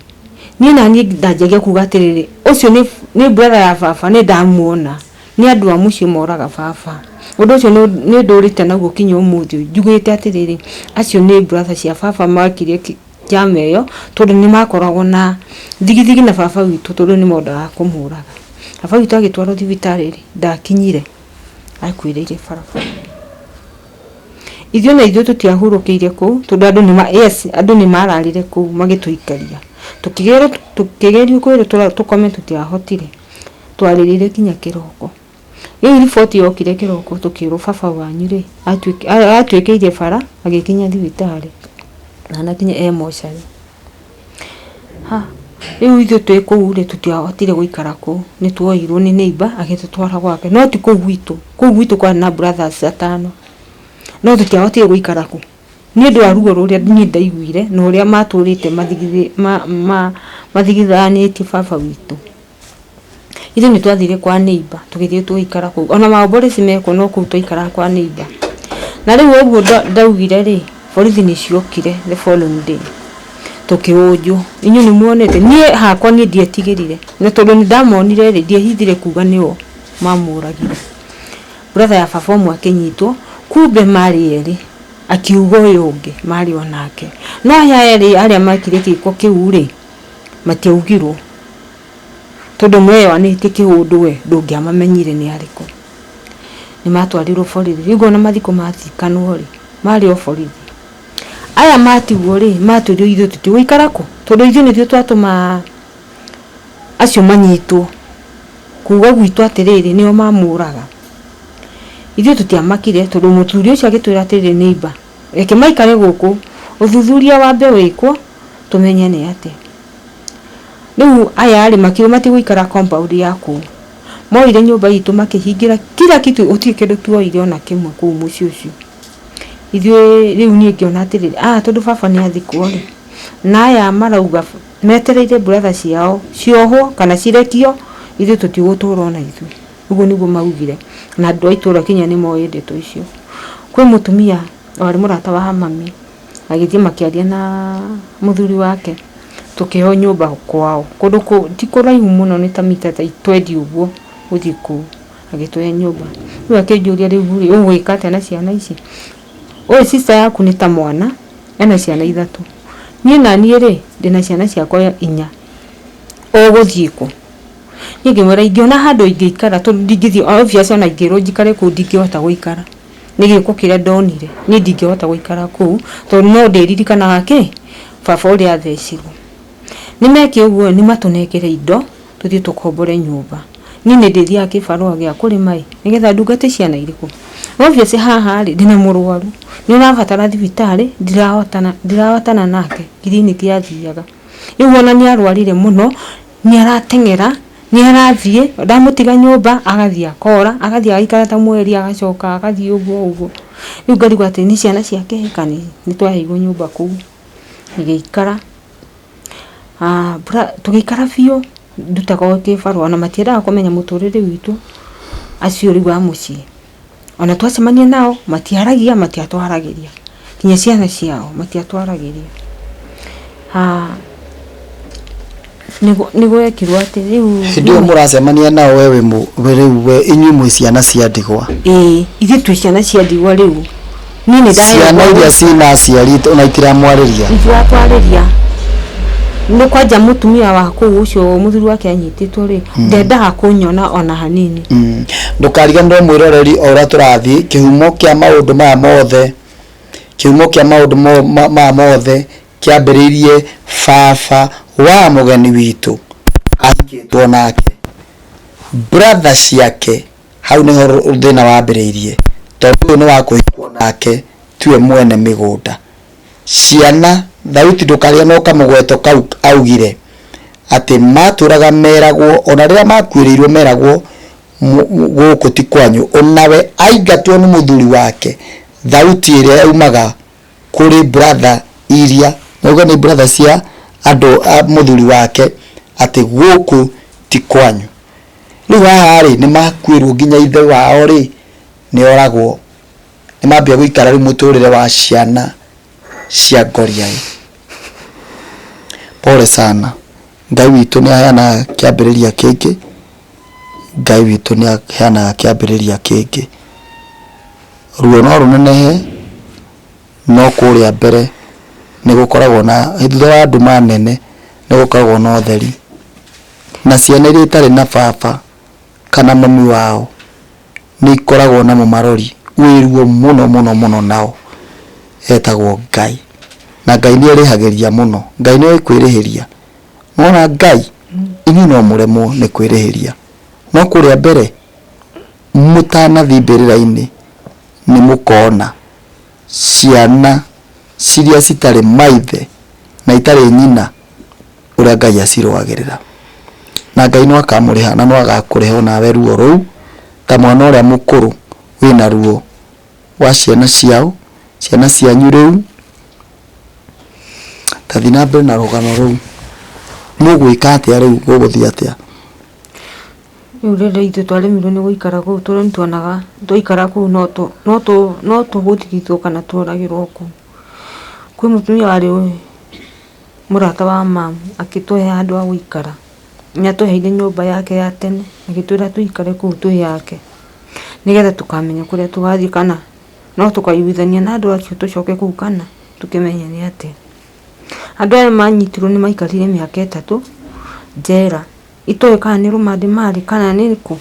niĩ naniĩ ndanjagia kuga atĩrĩrĩ, ũcio nĩ nĩ brother ya baba nĩ ndamuona, nĩ andũ a mũciĩ moraga baba. Ũndũ ũcio nĩ ndũrĩte naguo kinya ũmũthĩ ũyũ, njugĩte atĩrĩrĩ, acio nĩ brother cia baba mekire njama ĩyo, tondũ nĩ makoragwo na thigithigi na baba witũ tondũ nĩ mendaga kũmũraga. Baba witũ agĩtwarwo thibitarĩ rĩ, ndakinyire, akuĩrĩire barabara. Ithuĩ ona ithuĩ tũtiahurũkĩire kũu tondũ andũ nĩ yes andũ nĩ mararire kũu magĩtũikaria. Tũkĩgerio kwĩrwo tũkome tũtiahotire, twarĩrire nginya kĩroko. Rĩu riboti yokire kĩroko tũkĩrwo baba wanyu rĩ, atuĩkĩire bara agĩkinya thibitarĩ na anakinya e mocarĩ. Ha, rĩu ithuĩ twĩ kũu rĩ, tũtiahotire gũikara kũu, nĩ tuoirwo nĩ neighbour agĩtũtwara gwake, no ti kũu gwitũ, kũu gwitũ kwarĩ na brothers atano, no tũtiahotire gũikara kũu, nĩ ũndũ wa ruo rũrĩa niĩ ndaiguire na ũrĩa matũrĩte mathigithanĩtie baba witũ. Ithuĩ nĩ twathire kwa neighbour tũgĩthiĩ tũgĩikara kũu, ona maũmboreci mekwo no kũu twaikaraga kwa neighbour. Na rĩu ũguo ndaugire rĩ, borithi nĩ ciokire the following day, tũkĩũnjwo, inyuĩ nĩ muonete, niĩ hakwa niĩ ndietigĩrire, na tondũ nĩ ndamonire rĩ, ndiehithire kuga nĩo mamũragire. Brother ya baba ũmwe akĩnyitwo, kumbe marĩ erĩ, akiuga ũyũ ũngĩ marĩ onake. No aya erĩ arĩa mekire gĩko kĩu rĩ, matiaugirwo. Tondũ mweyoanĩtie kĩũndũ we ndũngĩamamenyire nĩ arĩkũ. Nĩ matwarirwo borithi. Rĩu ngona mathiko mathikanwo rĩ, marĩ o borithi. Aya matigwo rĩ, matwĩrire ithuĩ tũtigũikara kũ? Tondũ ithuĩ nĩthuĩ twatũma acio manyitwo. Kuga gwitũ atĩrĩrĩ, nĩo mamũraga. Ithuĩ tũtiamakire tondũ mũthuri ũcio agĩtwĩra atĩrĩrĩ neighbour, reke maikare gũkũ, ũthuthuria wambe wĩkwo tũmenye nĩ atĩa. Rĩu aya rĩ makiuga matigũikara compound ya kũu. Moire nyũmba itũ makĩhingĩra kila kitu gũtirĩ kĩndũ tuoire ona kĩmwe kũu mũciĩ ũcio. Ithuĩ rĩu niĩ ngĩona atĩrĩrĩ, aa tondũ baba nĩ athikwo rĩ, na aya marauga metereire brother ciao ciohwo kana cirekio, ithuĩ tũtigũtũra ona ithuĩ. Ũguo nĩguo maugire na andũ a itũra nginya nĩ moĩ ndeto icio. Kwĩ mũtumia warĩ mũrata wa mami. Agĩthiĩ makĩaria na mũthuri wake, tũkĩheo nyũmba kwao, kũndũ ti kũraihu mũno nĩ ta mita ta twendi ũguo gũthiĩ kũu, agĩtũhe nyũmba. Rĩu akĩnjũria rĩu rĩ, ũgwĩka atĩa na ciana ici? Ũĩ sister yaku nĩ ta mwana, ena ciana ithatũ, niĩ naniĩ rĩ, ndĩna ciana ciakwa inya, ũgũthiĩ kũ? Niĩ ngĩmwĩra ingĩona handũ ingĩikara tondũ ndingĩthiĩ obvious ona ingĩrwo njikare kũu ndingĩhota gũikara. Nĩ gĩko kĩrĩa ndonire, niĩ ndingĩhota gũikara kũu tondũ no ndĩririkanaga kĩ? Baba ũrĩa athecirwo. Nĩ meke ũguo nĩ matũnengere indo tũthiĩ tũkombore nyũmba. Niĩ nĩ ndĩthiaga kĩbarũa gĩa kũrĩma ĩ, nĩgetha ndungate ciana irĩkũ? Obvious haha rĩ, ndĩna mũrwaru, nĩ ũrabatara thibitarĩ, ndirahotana nake, kiriniki athiaga. Rĩu ona nĩ arwarire mũno, nĩ arateng'era, nĩ arathiĩ, ndamũtiga nyũmba agathiĩ akora, agathiĩ agaikara ta mweri agacoka agathiĩ ũguo ũguo. Rĩu ngarigwo atĩ nĩ ciana ciake kana nĩ twaheirwo nyũmba kũu, ĩgĩikara, tũgĩikara biũ ndutaga o kĩbarũa na matiendaga kũmenya mũtũrĩre witũ acio rĩu a mũciĩ. Ona twacemania nao matiaragia matiatwaragĩria nginya ciana ciao matiatwaragĩria. Nĩ gwekirwo atĩ rĩu Hĩndĩ ĩyo mũracemania nao we wĩ mũ we rĩu we inyuĩ mwĩ ciana cia ndigwa. Ĩĩ ithuĩ twĩ ciana cia ndigwa rĩu. Niĩ nĩ Ciana iria ciĩna aciari ona itiramwarĩria. Itiratwarĩria. Nĩ kwanja mũtumia wa kũu ũcio mũthuri wake anyitĩtwo rĩ, ndendaga kũnyona ona hanini. Ndũkariganĩrwo mwĩroreri o ũrĩa tũrathiĩ, kĩhumo kĩa maũndũ maya mothe, kĩhumo kĩa maũndũ maya mothe kĩambĩrĩirie baba wa mũgeni witũ ahikĩtwo nake. Brother ciake Hau nĩho thĩna wambĩrĩirie tondũ ũyũ nĩ wa kũhikwo nake tiwe mwene mĩgũnda. Ciana, Thauti ndũkariganĩrwo kamũgweto kau augire atĩ matũraga meragwo ona rĩrĩa makuĩrĩirwo meragwo gũkũ ti kwanyu. Onawe aingatwo nĩ mũthuri wake thauti ĩrĩa yaumaga kũrĩ brother iria nauga nĩ brother cia andũ a mũthuri wake atĩ gũkũ ti kwanyu. Rĩu haha rĩ, nĩ makuĩrwo nginya ithe wao rĩ, nĩ oragwo. Nĩ mambia gũikara rĩu mũtũrĩre wa ciana cia ngoriai. Pole sana. Ngai witũ nĩ aheanaga kĩambĩrĩria kĩngĩ, Ngai witũ nĩ aheanaga kĩambĩrĩria kĩngĩ. Ruo no rũnenehe, no kũrĩa mbere nĩ gũkoragwo na, thutha wa nduma nene nĩ gũkoragwo na ũtheri. Na ciana iria itarĩ na baba kana mami wao nĩ ikoragwo na mũmarori wĩ ruo mũno mũno mũno nao, etagwo Ngai. Na Ngai nĩ erĩhagĩria mũno, Ngai nĩ oĩ kwĩrĩhĩria. Nĩwona Ngai, inyuĩ no mũremwo nĩ kwĩrĩhĩria, no kũrĩa mbere mũtanathiĩ mbĩrĩra-inĩ nĩ mũkona ciana ciria citarĩ maithe na itarĩ nyina ũrĩa Ngai acirũagĩrĩra. Na Ngai no akamũrĩha na no agakũrĩha onawe ruo rũu ta mwana ũrĩa mũkũrũ wĩna ruo wa ciana ciao, ciana cianyu rĩu. Ta thiĩ na mbere na rũgano rũu. Mũgwĩka atĩa rĩu, gũgũthiĩ atĩa? Rĩu rĩrĩa ithuĩ twaremirwo nĩ gũikara kũu tondũ nĩ tuonaga twaikara kũu no tũ no tũ no tũgũthigithwo kana tũragĩrwo kũu. Kwĩ mũtumia warĩ mũrata wa mamu akĩtũhe handũ ha gũikara. Nĩ atũheire nyũmba yake ya tene agĩtwĩra tũikare kũu twĩyake nĩgetha tũkamenya kũrĩa tũgathiĩ kana no tũkaiguithania na andũ acio tũcoke kũu kana tũkĩmenye nĩ atĩa. Andũ aya manyitirwo nĩ maikarire mĩaka ĩtatũ njera. Itoĩ kana nĩ rũmande marĩ kana nĩ kũ,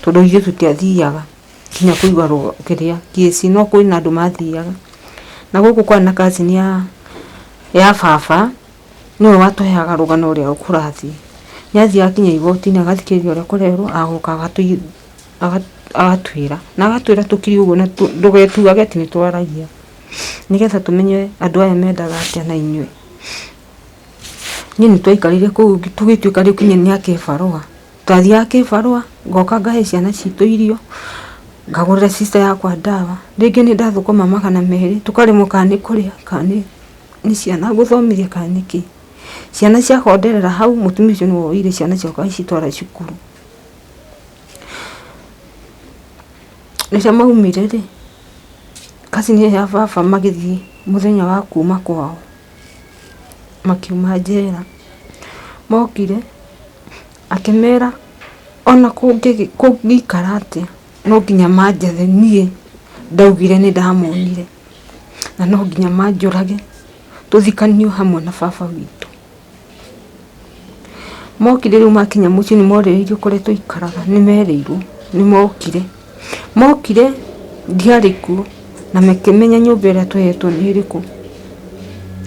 tondũ ithuĩ tũtiathiaga nginya kũigua kĩrĩa kĩci, no kwĩ na andũ mathiaga. Na gũkũ kwarĩ na cousin ya baba, nĩwe watũheaga rũgano ũrĩa kũrathiĩ. Nĩ athiaga nginya igoti-inĩ agathikĩrĩria ũrĩa kũrerwo, agoka agatwĩra. Na agatwĩra tũkire ũguo na ndũgetuage atĩ nĩ twaragia, nĩgetha tũmenye andũ aya mendaga atĩa na inyuĩ. Niĩ nĩ twaikarire kũu tũgĩtuĩka rĩu nginya nĩ a kĩbarũa. Twathiaga kĩbarũa, ngoka ngahe ciana citũ irio, ngagũrĩra sister yakwa ndawa. Rĩngĩ nĩ ndathũkũma 200, tũkaremwo kana nĩ kũrĩa kana nĩ ciana gũthomithia kana nĩkĩ. Ciana ciakonderera hau, mũtumia ũcio nĩwe woire ciana ciakwa agĩcitwara cukuru. Rĩrĩa maumire rĩ, cousin ĩyo ya baba magĩthiĩ mũthenya wa kuma kwao. Makiuma njera. Mokire, akĩmera ona kũngĩikara atĩa, no nginya manjethe niĩ ndaugire nĩ ndamonire, na no nginya manjũrage, tũthikanio hamwe na baba witũ. Mokire rĩu makinya mũciĩ nĩ morĩrĩirio kũrĩa tũikaraga, nĩ merĩirwo, nĩ mokire. Mokire ndiarĩ kuo na makĩmenya nyũmba ĩrĩa tũhetwo nĩ ĩrĩkũ,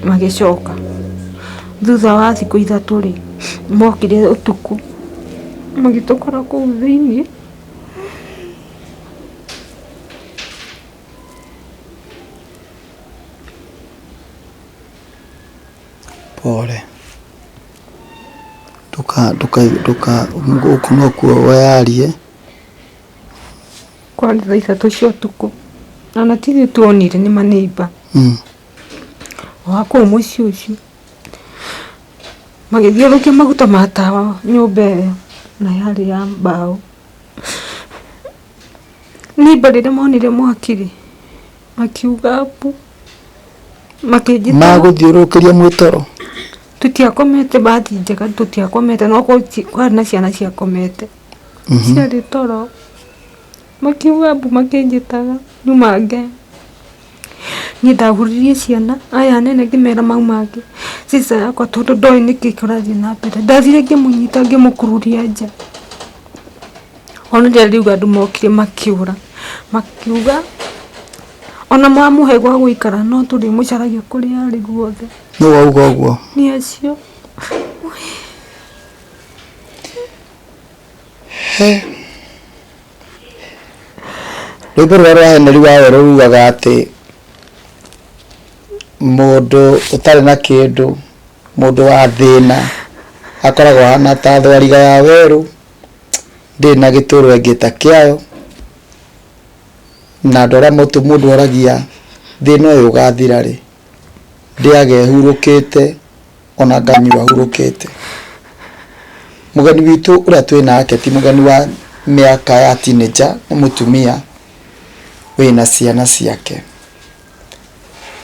magĩcoka. Thutha wa thikũ 3 rĩ, mokire ũtukũ magĩtũkora kũu thĩiniĩ. Pole. Ndũka ndũka ndũka gũkũ nokuo weyarie. Kwarĩ thaa 3 cia ũtukũ, ona ti ithuĩ tuonire nĩ maneighbour o a kũu mũciĩ ũcio. Magĩthiũrũrũkia maguta ma tawa nyũmba ĩyo na yarĩ ya mbaũ. Neighbour rĩrĩa monire mwaki rĩ, makiuga mbu, makĩnjĩta. Magũthiũrũrũkĩria mwĩ toro? Tũtiakomete bahati njega tũtiakomete no kwarĩ na ciana ciakomete. Ciarĩ toro. Makiuga mbu makĩnjĩtaga nyumange. Niĩ ndahuririe ciana, aya anene ngĩmera maumange. Sister yakwa tondũ ndoĩ nĩkĩ kĩrathiĩ na mbere. Ndathire ngĩmũnyita ngĩmũkururia nja. Ona rĩrĩa rĩu andũ mokire makĩũra, makiuga ona mwamũhe gwa gũikara no tũrĩmũcaragia kũrĩa arĩ guothe. Nũ wauga ũguo? Nĩ acio. Rwĩmbo rũrĩa rwa Henry Waweru rugaga atĩ mũndũ ũtarĩ na kĩndũ, mũndũ wa thĩna akoragwo ahana ta thwariga ya werũ, ndĩrĩ na gĩtũrwa ĩngĩ ta kĩayo, na andũ arĩa mũndũ oragia thĩna ũyũ ũgathira rĩ, ndĩaga ĩhurũkĩte ona nganyua hurũkĩte. Mũgeni witũ ũrĩa twĩ nake ti mũgeni wa mĩaka ya teenager, nĩ mũtumia wĩna ciana ciake.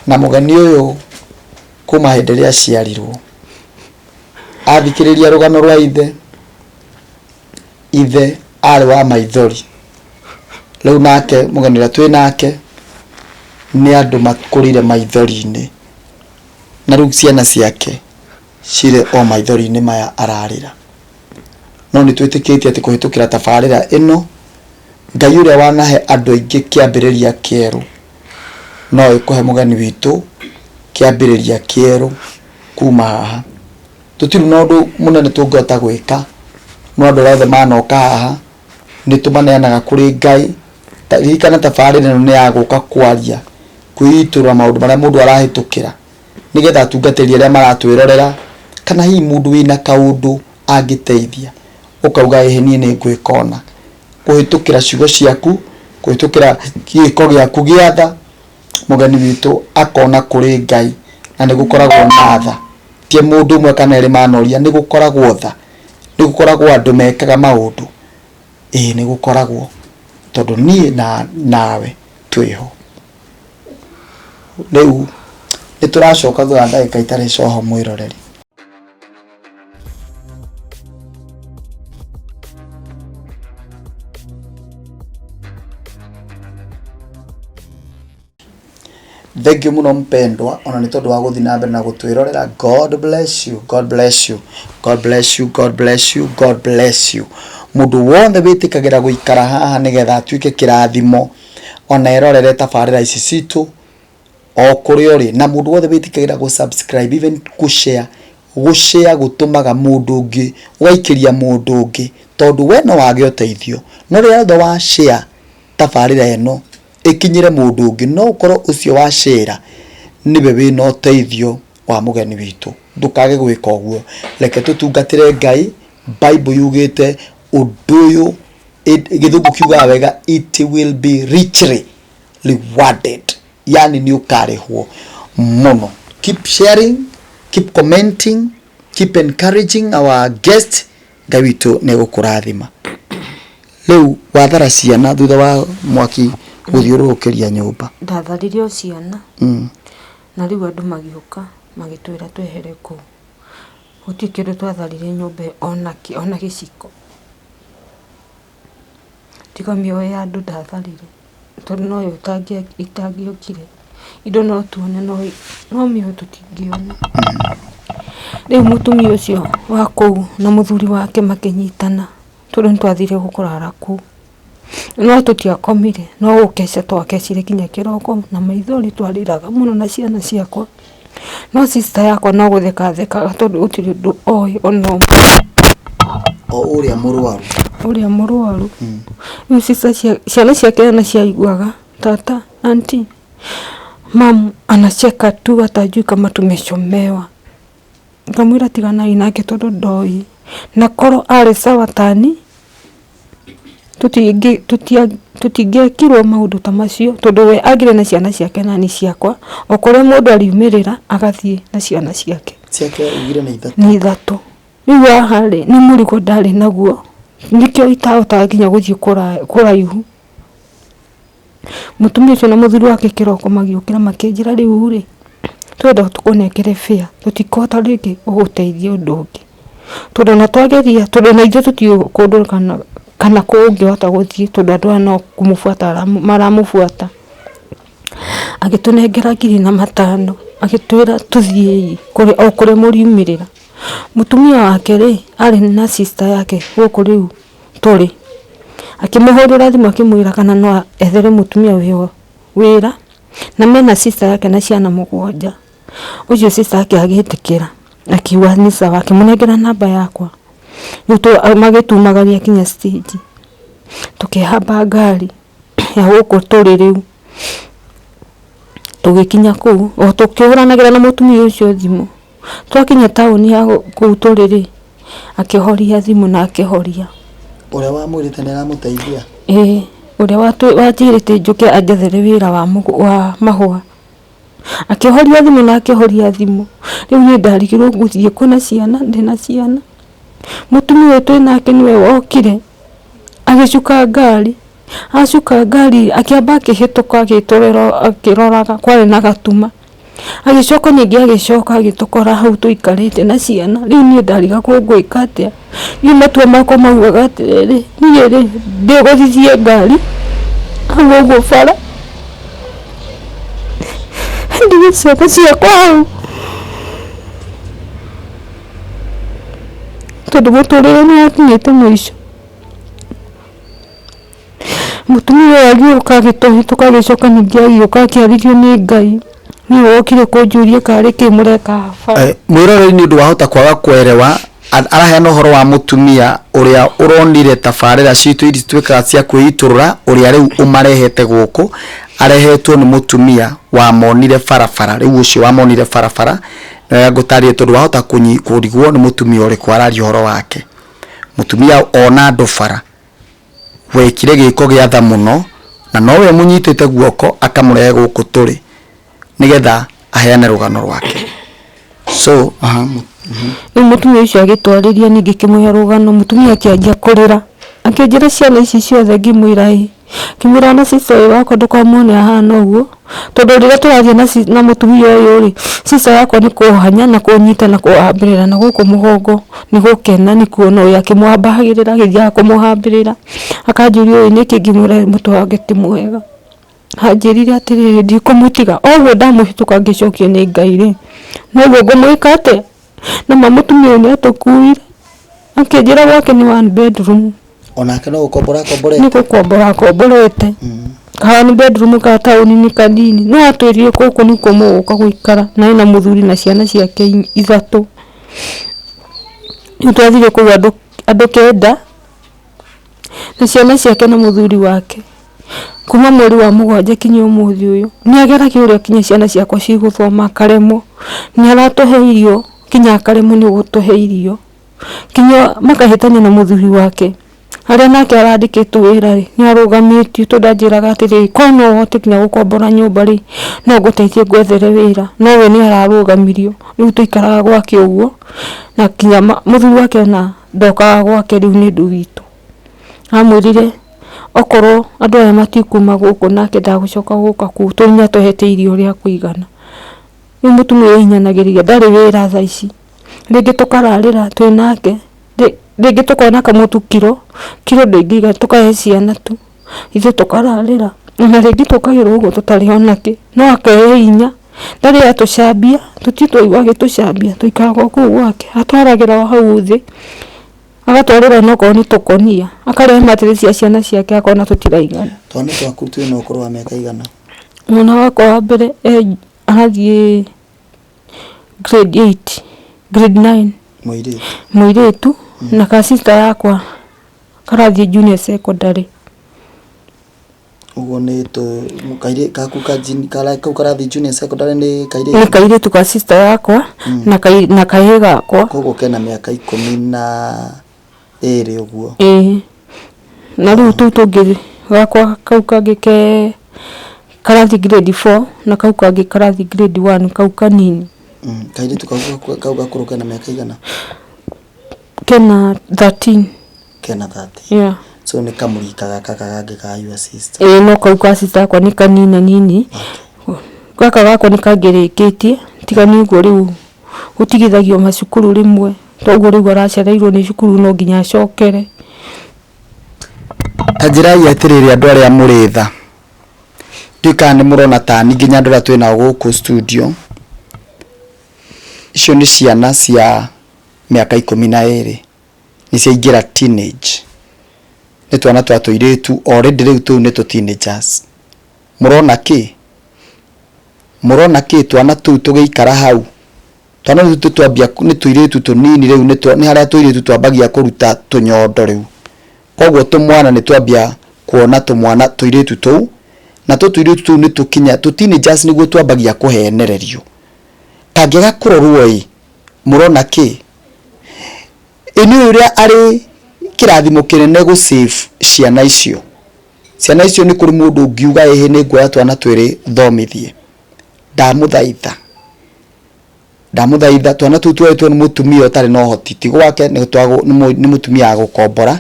Na mũgeni ũyũ kuma hĩndĩ ĩrĩa aciarirwo, athikĩrĩria rũgano rwa ithe, ithe arĩ wa maithori. Rĩu nake mũgeni ũrĩa twĩ nake nĩ andũ makũrĩire maithori-inĩ, na rĩu ciana ciake cirĩ o maithori-inĩ maya ararĩra. No nĩ twĩtĩkĩtie atĩ kũhĩtũkĩra tabarĩra ĩno, Ngai ũrĩa wanahe andũ aingĩ kĩambĩrĩria kĩerũ, no ĩkũhe mũgeni witũ kĩambĩrĩria kĩerũ kuma haha. Tũtirĩ na ũndũ mũnene tũngĩhota gwĩka, no andũ arĩa othe manoka haha, nĩ tũmaneanaga kũrĩ Ngai. Ririkana tabarĩra ĩno nĩ ya gũka kwaria, kwĩitũrũra maũndũ marĩa mũndũ arahĩtũkĩra, nĩgetha atungatĩri arĩa maratwĩrorera, kana hihi mũndũ wĩna kaũndũ angĩteithia, ũkauga ĩhĩ niĩ nĩ ngwĩka ũna. Kũhĩtũkĩra ciugo ciaku, kũhĩtũkĩra gĩko gĩaku gĩa tha, mũgeni witũ akona kũrĩ Ngai na nĩ gũkoragwo na tha. Ti mũndũ ũmwe kana erĩ manoria, nĩ gũkoragwo tha, nĩ gũkoragwo andũ mekaga maũndũ. Ĩĩ nĩ gũkoragwo, tondũ niĩ na nawe twĩho. Rĩu nĩ tũracoka thutha wa ndagĩka itarĩ coho mwĩroreri. Thank you mũno mpendwa, ona nĩ tondũ wa gũthiĩ na mbere na gũtwĩrorera. God bless you, God bless you, God bless you, God bless you, God bless you. Mũndũ wothe wĩtĩkagĩra gũikara haha nĩgetha atuĩke kĩrathimo ona erorere tabarĩra ici citũ o kũrĩa ũrĩ, na mũndũ wothe wĩtĩkagĩra gũ subscribe even gũ share, gũ share gũtũmaga mũndũ ũngĩ, ũgaikĩria mũndũ ũngĩ, tondũ we no wage ũteithio, no rĩrĩa rĩothe wa share tabarĩra ĩno ĩkinyĩre mũndũ ũngĩ, no ũkorwo ũcio wa share nĩwe wĩna ũteithio wa mũgeni witũ. Ndũkage gwĩka ũguo, reke tũtungatĩre Ngai. Bible yugĩte ũndũ ũyũ, gĩthũngũ kiugaga wega, it will be richly rewarded, yani nĩ ũkarĩhwo mũno. Keep sharing, keep commenting, keep encouraging our guest. Ngai witũ nĩ egũkũrathima. Rĩu wathara ciana thutha wa mwaki gũthiũrũrũkĩria nyũmba? Ndatharirie o ciana. Na rĩu andũ magĩũka magĩtwĩra twehere kũu. Gũtirĩ kĩndũ twatharirie nyũmba ĩyo ona kĩ, ona gĩciko. Tiga mĩoyo ya andũ ndatharire, tondũ noyo itangĩokire. Indo no tuone no mĩoyo tũtingĩona. Rĩu mũtumia ũcio wa kũu na mũthuri wake makĩnyitana, tondũ nĩ twathire kũrara kũu. No tũtiakomire, no gũkeca twakecire nginya kĩroko na maithori twarĩraga mũno na ciana ciakwa. No sister yakwa no gũtheka athekaga tondũ gũtirĩ ũndũ oĩ ona ũmwe. O ũrĩa mũrwaru? Ũrĩa mũrwaru. Rĩu sister ciana ciake ona ciaiguaga tata, aunty, mum anacheka tu hata hajui kama tumechomewa. Ngamwĩra tiganai nake tondũ ndoĩ. Na korwo arĩ sawa tani, tũtingĩekirwo maũndũ ta macio tondũ we agĩre na ciana ciake na niĩ ciakwa. O kũrĩa mũndũ ariumĩrĩra agathiĩ na ciana ciake. Ciake ugire nĩ ithatũ? Nĩ ithatũ. Rĩu haha rĩ, nĩ mũrigo ndarĩ naguo, nĩkĩo itahotaga nginya gũthiĩ kũraihu. Mũtumia ũcio na mũthuri wake kĩroko magĩũkĩra makĩnjĩra rĩu rĩ, tũrenda tũkũnengere fare tũtikũhota rĩngĩ gũgũteithia ũndũ ũngĩ. Tondũ ona twageria, tondũ ona ithuĩ tũtiũĩ kũndũ kana kũ ũngĩhota gũthiĩ tondũ andũ aya no kũmũbuata maramũbuata. Agĩtũnengera ngiri na matano, agĩtwĩra tũthiĩi o kũrĩa mũriumĩrĩra. Mũtumia wake rĩ, arĩ na sister yake gũkũ rĩu tũrĩ. Akĩmũhũrĩra thimũ akĩmwĩra kana no ethere mũtumia ũyũ wĩra, na mena sister yake na ciana mũgwanja. Ũcio sister yake agĩtĩkĩra, akiuga nĩ sawa, akĩmũnengera namba yakwa. Rĩu magĩtumagaria nginya stage, tũkĩhamba ngari ya gũkũ tũrĩ rĩu, tũgĩkinya kũu, o tũkĩhũranagĩra na mũtumia ũcio thimũ. Twakinya taũni ya kũu tũrĩ rĩ, akĩhoria thimũ na akĩhoria. Ũrĩa wamwĩrĩte nĩ aramũteithia? Ĩĩ, ũrĩa wanjĩrĩte njũke anjethere wĩra wa mahũa. Akĩhoria thimũ na akĩhoria thimũ. Rĩu niĩ ndarigirwo ngũthiĩ kũ na ciana, ndĩna ciana. Mũtumia ũyũ twĩ nake nĩwe wokire agĩcuka ngari, acuka ngari akĩamba akĩhĩtũka agĩtũrora akĩroraga kwarĩ na gatuma. Agĩcoka ningĩ agĩcoka agĩtũkora hau tũikarĩte na ciana. Rĩu niĩ ndarigagwo ngwĩka atĩa. Niĩ matua makwa maugaga atĩrĩrĩ, niĩ rĩ ndĩgũthithie ngari hau ũguo bara, ndige ciana ciakwa hau, tondũ mũtũrĩre nĩ wakinyĩte mũico. Mũtumia ũyũ agĩũka agĩtũhĩtũka agĩcoka ningĩ agĩũka akĩarĩrio nĩ Ngai, nĩwe wokire kũnjũria karĩ kĩ mũreka haha. Eh, mwĩroreri nĩ ũndũ wahota kwaga kwerewa araheana ũhoro wa mũtumia ũrĩa ũronire tabarĩra citũ iria twĩkaga cia kwĩitũrũra ũrĩa rĩu ũmarehete gũkũ arehetwo nĩ mũtumia wamonire barabara rĩu ũcio wamonire barabara nĩwe ngũtarĩrie tondũ wahota kũrigwo nĩ mũtumia ũrĩkũ araria ũhoro wake mũtumia ona andũ bara wekire gĩko gĩa tha mũno na nowe ũmũnyitĩte guoko akamũrehe gũkũ tũrĩ nĩgetha aheane rũgano rwake so aha, Rĩu mũtumia ũcio agĩtwarĩria niĩ ngĩkĩmũhe rũgano, mũtumia akĩanjia kũrĩra. Akĩnjĩra ciana ici ciothe ngĩmwĩra ĩ. Ngĩmwĩra ona sister ũyũ wakwa ndũkamuone ahana ũguo, tondũ rĩrĩa tũraria na na mũtumia ũyũ rĩ, sister yakwa nĩ kũhanya na kũnyita na kũhambĩrĩra na gũkũ mũgongo nĩ gũkena nĩ kuona ũyũ akĩmwambagĩrĩra agĩthiaga kũmũhambĩrĩra. Akanjũria ũyũ nĩkĩ ngĩmwĩra mũtwe wake ti mwega. Anjĩrire atĩrĩrĩ ndikũmũtiga, o ũguo ndamũhĩtũka ngĩcokio nĩ Ngai rĩ, noguo ngũmwĩka atĩa? Na ma mũtumia ũyũ nĩ atũkuire, akĩnjĩra gwake nĩ one bedroom. Onake no gũkombora akomborete? Nĩ gũkombora akomborete. Ka one bedroom ka taũni-inĩ kanini. No atwĩrire gũkũ nĩkuo mũgũka gũikara na ena mũthuri na ciana ciake ithatũ. Rĩu twathire kũu andũ andũ kenda, na ciana ciake na mũthuri wake. Kuma mweri wa mũgwanja kinya ũmũthĩ ũyũ, nĩ ageragia ũrĩa kinya ciana ciakwa cigũthoma akaremwo. Nĩ aratũhe irio kinya akaremwo nĩ gũtũhe irio. Kinya makahĩtania na mũthuri wake. Harĩa nake arandĩkĩtwo wĩra rĩ, nĩ arũgamĩtio tondũ anjĩraga atĩrĩrĩ, korwo no ũhote nginya gũkombora nyũmba rĩ, no ngũteithie ngwethere wĩra. No we nĩ ararũgamirio, rĩu tũikaraga gwake ũguo, na kinya mũthuri wake ona ndokaga gwake rĩu nĩ ũndũ witũ. Amwĩrire okorwo andũ aya matikuma gũkũ nake ndagũcoka gũka kũu tondũ nĩ atũhete irio rĩa kũigana. Rĩu mũtumia ũyũ ehinyanagĩrĩria ndarĩ wĩra thaa ici. Rĩngĩ tũkararĩra twĩ nake, rĩngĩ tũkona kamũtu kiro, kiro ndĩngĩigana tũkahe ciana tu, ithuĩ tũkararĩra. Ona rĩngĩ tũkagĩrwo ũguo tũtarĩ ona kĩ, no akehe hinya, ndarĩ atũcambia, tũtirĩ twaigua agĩtũcambia, tũikaraga o kũu gwake, atwaragĩra o hau thĩ, agatwarĩra onokorwo nĩ tũkonia, akarehe mattress cia ciana ciake akona tũtiraigana. Twana twaku twĩna ũkũrũ wa mĩaka igana? Mwana wakwa wa mbere arathiĩ grade 8, grade 9. Mũirĩtu. Mũirĩtu na ka sister yakwa karathiĩ junior secondary. Ũguo nĩ tũ kairĩ gaku ka kau karathiĩ junior secondary nĩ kairĩtu? Nĩ kairĩtu ka sister yakwa na na kahĩĩ gakwa. Koguo kena mĩaka ikũmi na ĩrĩ ũguo. Ĩĩ. Na rĩu tũu tũngĩ gakwa kau kangĩ ke karathiĩ grade 4 na kau kangĩ karathiĩ grade 1 kau kanini. Kairĩtu kau kau gakũrũ kena mĩaka igana? Kena 13. Kena 13. Yeah. So nĩ kamũrika gaka kangĩ ka your sister. Ĩĩ no kau ka sister yakwa nĩ kanina nini. Gaka gakwa nĩ kangĩrĩkĩtie tiga nĩ ũguo rĩu gũtigithagio macukuru rĩmwe toguo rĩu aracereirwo nĩ cukuru no nginya acokere. Ta njĩrai atĩrĩrĩ andũ arĩa mũrĩ tha, ndiũĩ kana nĩ mũrona ta niĩ nginya andũ arĩa twĩ nao gũkũ studio, icio nĩ ciana cia mĩaka ikũmi na ĩrĩ, nĩ ciaingĩra teenage, nĩ twana twa tũirĩtu already rĩu tũu nĩ tũ teenagers. Mũrona kĩ? Mũrona kĩ twana tũu tũgĩikara hau? Twana rĩu tũtwambia nĩ tũirĩtu tũnini rĩu nĩ nĩ harĩa tũirĩtu twambagia kũruta tũnyondo rĩu. Koguo tũmwana nĩ twambia kuona tũmwana tũirĩtu tũu, na tũ tũirĩtu tũu nĩ tũkinya tũ teenagers nĩguo twambagia kũhenererio. Kangĩaga kũrorwo ĩ, mũrona kĩ? Ĩ nĩ ũĩ ũrĩa arĩ kĩrathimo kĩnene gũ save ciana icio? Ciana icio nĩ kũrĩ mũndũ ũngiuga ĩhĩ nĩ nguoya twana twĩrĩ thomithie. Ndamũthaitha. Ndamũthaitha twana tũu tuoetwo nĩ mũtumia ũtarĩ na ũhoti, ti gwake, nĩ mũtumia wa gũkombora,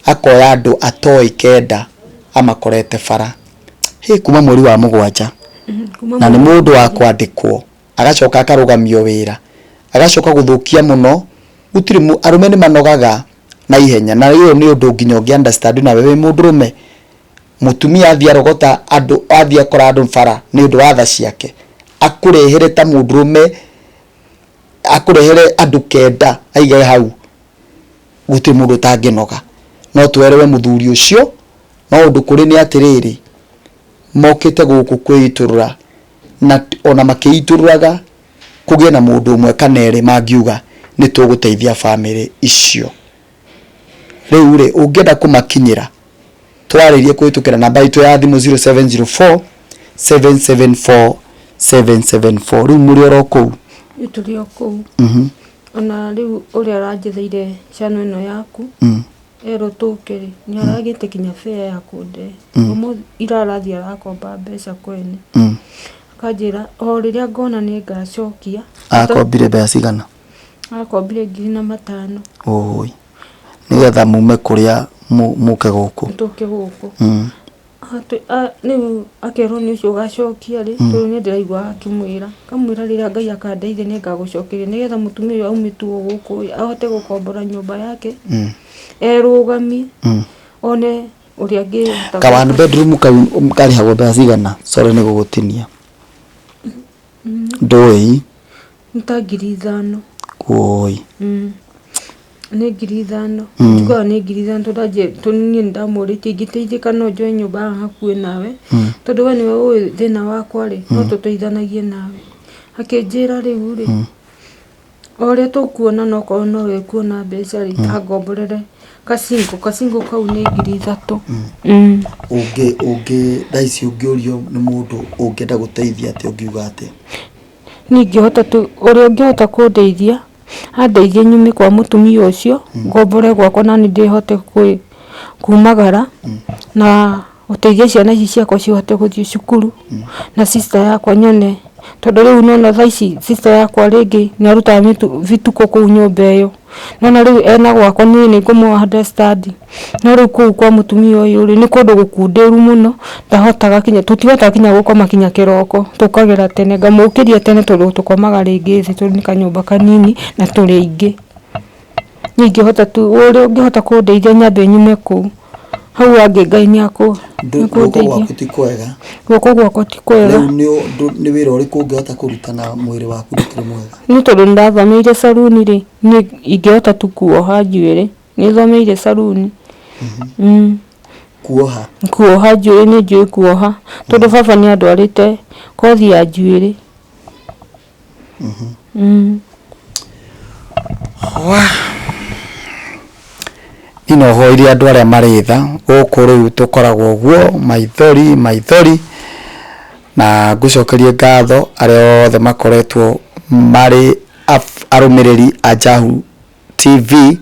akoya andũ atoĩ kenda amakorete bara. Hĩ, kuma mweri wa 7. Kuma Na nĩ mweri mũndũ wa kwandĩkwo, agacoka akarũgamio wĩra, agacoka gũthũkia mũno. Gũtirĩ arũme nĩ manogaga na ihenya, na ĩyo nĩ ũndũ nginya ũngĩ understand nawe wĩ mũndũrũme. Mũtumia athiĩ arogota andũ, athiĩ akora andũ bara nĩ ũndũ wa tha ciake, akũrehere ta mũndũrũme, akũrehere andũ 9 aige hau, gũtirĩ mũndũ ũtangĩnoga. No twerewe mũthuri ũcio, no ũndũ kũrĩ nĩ atĩrĩrĩ, mokĩte gũkũ kwĩitũrũra, na ona makĩitũrũraga kũgĩe na mũndũ ũmwe kana erĩ mangiuga nĩ tũgũteithia bamĩrĩ icio. Rĩu rĩ, ũngĩenda kũmakinyĩra, twarĩrie kũhĩtũkĩra namba itũ ya thimũ 0704 774 774. Rĩu mũrĩ oro kũu? Rĩu tũrĩ o kũu. Ona rĩu ũrĩa aranjetheire channel ĩno yaku, erwo tũke rĩ, nĩ aragĩte kinya fare ya kũndehe. Ũmũthĩ ira arathiĩ arakomba mbeca kwene. Akanjĩra o rĩrĩa ngona nĩ ngacokia. Akombire mbeca cigana? Akombire 5,000. Ũĩ, nĩgetha mume kũrĩa mũke gũkũ. Tũke gũkũ. Rĩu akerwo nĩ ũcio ũgacokia rĩ, tondũ nĩ ndĩraigua akĩmwĩra, akamwĩra rĩrĩa Ngai akandeithia nĩ ngagũcokeria, nĩgetha mũtumia ũyũ aumĩtwo gũkũ ĩ, ahote gũkombora nyũmba yake, erũgamie, one ũrĩa angĩhota Ka one gwĩka. Bedroom kau karĩhagwo mbeca cigana? Sorry nĩ gũgũtinia. Ndũĩ? Nĩ ta 5,000. Woi. Nĩ 5,000. Njiguaga nĩ 5,000 tondũ tondũ niĩ nĩndamũrĩtie ingĩteithĩka no njoe nyũmba haha hakuhĩ nawe, tondũ we nĩwe ũĩ thĩna wakwa rĩ, no tũteithanagie nawe. Akĩnjĩra rĩu rĩ, o ũrĩa tũkuona no korwo nowe ũkuona mbeca rĩ, angomborere kacingo kau nĩ 3,000. Ũngĩ ũngĩ thaa ici ũngĩũrio nĩ mũndũ ũngĩenda gũteithia atĩa, ũngiuga atĩa? Niĩ ingĩhota tu, ũrĩa ũngĩhota kũndeithia, andeithie nyume kwa mũtumia ũcio, ngombore gwakwa na nĩ ndĩhote kumagara, na gũteithia ciana ici ciakwa cihote gũthiĩ cukuru, na sister yakwa nyone, tondũ rĩu nĩwona thaa ici sister yakwa rĩngĩ nĩ arutaga vituko kũu nyũmba ĩyo, nĩwona rĩu ena gwakwa niĩ nĩ ngũmũ understand, no rĩu kũu kwa mũtumia ũyũ rĩ, nĩ kũndũ gũkunderu mũno, ndahotaga kinya, tũtihotaga kinya gũkoma kinya kĩroko, tũkagĩra tene, ngamũkĩria tene tondũ tũkomaga rĩngĩ thĩ tondũ nĩ kanyũmba kanini na tũrĩ aingĩ. Niĩ ingĩhota tu, ũrĩa ũngĩhota kũndeithia nyambe nyume kũu, hau hangĩ Ngai nĩ Guoko akũndeithia. Gwaku ti kwega? Guoko gwakwa ti kwega. Rĩu nĩ wĩra ũrĩkũ ũngĩhota kũruta na mwĩrĩ waku ndũkĩrĩ mwega? Nĩ tondũ nĩ ndathomeire saruni rĩ, niĩ ingĩhota tu kuoha njuĩrĩ, nĩ thomeire saruni. Kuoha? Kuoha njuĩrĩ nĩ njũĩ kuoha, tondũ baba nĩ andwarĩte kothi ya njuĩrĩ. Niĩ no hoirie andũ arĩa marĩ tha gũkũ rĩu tũkoragwo ũguo maithori maithori, na ngũcokerie ngatho arĩa othe makoretwo marĩ arũmĩrĩri a Jahu TV.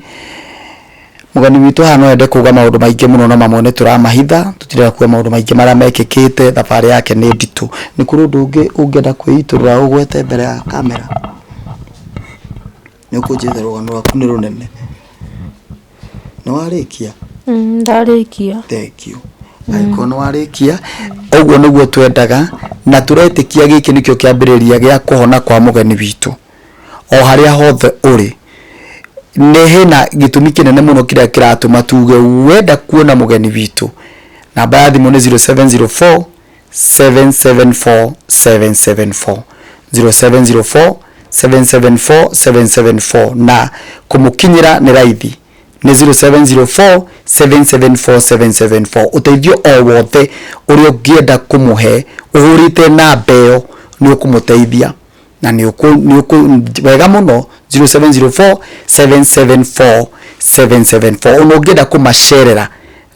Mũgeni witũ haha no ende kuga maũndũ maingĩ mũno, no mamwe nĩ tũramahitha, tũtirenda kuga maũndũ maingĩ marĩa mekĩkĩte. Thabarĩ yake nĩ nditũ. Nĩ kũrĩ ũndũ ũngĩ ũngĩenda kwĩitũrũra ũgwete mbere ya kamera? Nĩ ũkũnjĩrĩte rũgano rwaku nĩ rũnene. Nĩ warĩkia? Ndarĩkia. Thank you. Angĩkorwo nĩ warĩkia, ũguo nĩguo twendaga, na tũretĩkia gĩkĩ nĩkĩo kĩambĩrĩria gĩa kũhona kwa mũgeni witũ. O harĩa hothe ũrĩ, nĩ hena gĩtũmi kĩnene mũno kĩrĩa kĩratũma tuge wenda kuona mũgeni witũ, namba ya thimũ nĩ 0704 774 774, 0704 774 774, na kũmũkinyĩra nĩ raithi, nĩ 0704 774 774. Ũteithio o wothe ũrĩa ũngĩenda kũmũhe ũhũrĩte namba ĩyo nĩ ũkũmũteithia na nĩ ũkũ wega mũno, 0704 774 774. Ona ũngĩenda kũmacerera,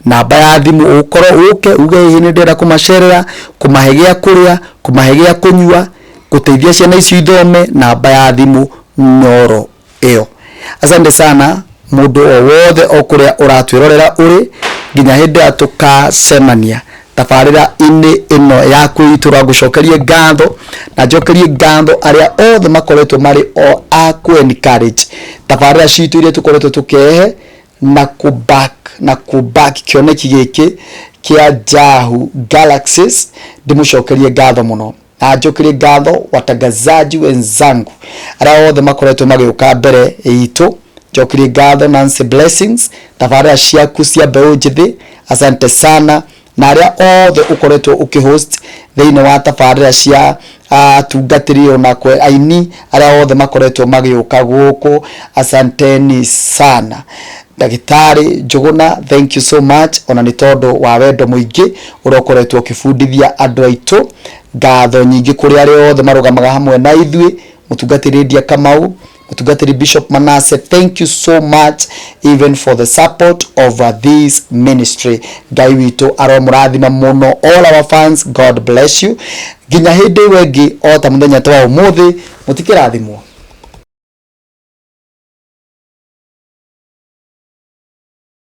namba ya thimũ ũkorwo ũke uge ĩĩ nĩ ndĩrenda kũmacerera, kũmahe gĩa kũrĩa, kũmahe gĩa kũnyua, gũteithia ciana icio ithome, namba ya thimũ noro ĩyo. Asante sana mũndũ o wothe o kũrĩa ũratwĩrorera ũrĩ, nginya hĩndĩ ĩrĩa tũkacemania. Tabarĩra-inĩ ĩno ya kwĩitũra ngũcokerie ngatho na njokerie ngatho arĩa othe makoretwo marĩ o a kũ encourage tabarĩra citũ iria tũkoretwo tũkĩrehe na kũ back na kũ back kĩoneki gĩkĩ kĩa Jahu Galaxies. Ndĩmũcokerie ngatho mũno na njokerie ngatho watangazaji wenzangu arĩa othe makoretwo magĩũka mbere itũ. Njokerie ngatho Nancy Blessings, tabarĩra ciaku cia mbeũ njĩthĩ, asante sana, na arĩa othe ũkoretwo ũkĩhost thĩinĩ wa tabarĩra cia atungatĩri ona kwe aini arĩa othe makoretwo magĩũka gũkũ, asanteni sana. Ndagĩtarĩ Njũgũna, thank you so much ona nĩ tondũ wa wendo mũingĩ ũrĩa ũkoretwo ũkĩbundithia andũ aitũ. Ngatho nyingĩ kũrĩ arĩa othe marũgamaga hamwe na ithuĩ, mũtungatĩri Lydia Kamau, mũtungatĩri Bishop Manasseh, thank you so much even for the support of this ministry. Ngai witũ aromũrathima mũno. All our fans, God bless you. Nginya hĩndĩ ĩyo ĩngĩ, o ta mũthenya ta wa ũmũthĩ, mũtikĩrathimwo.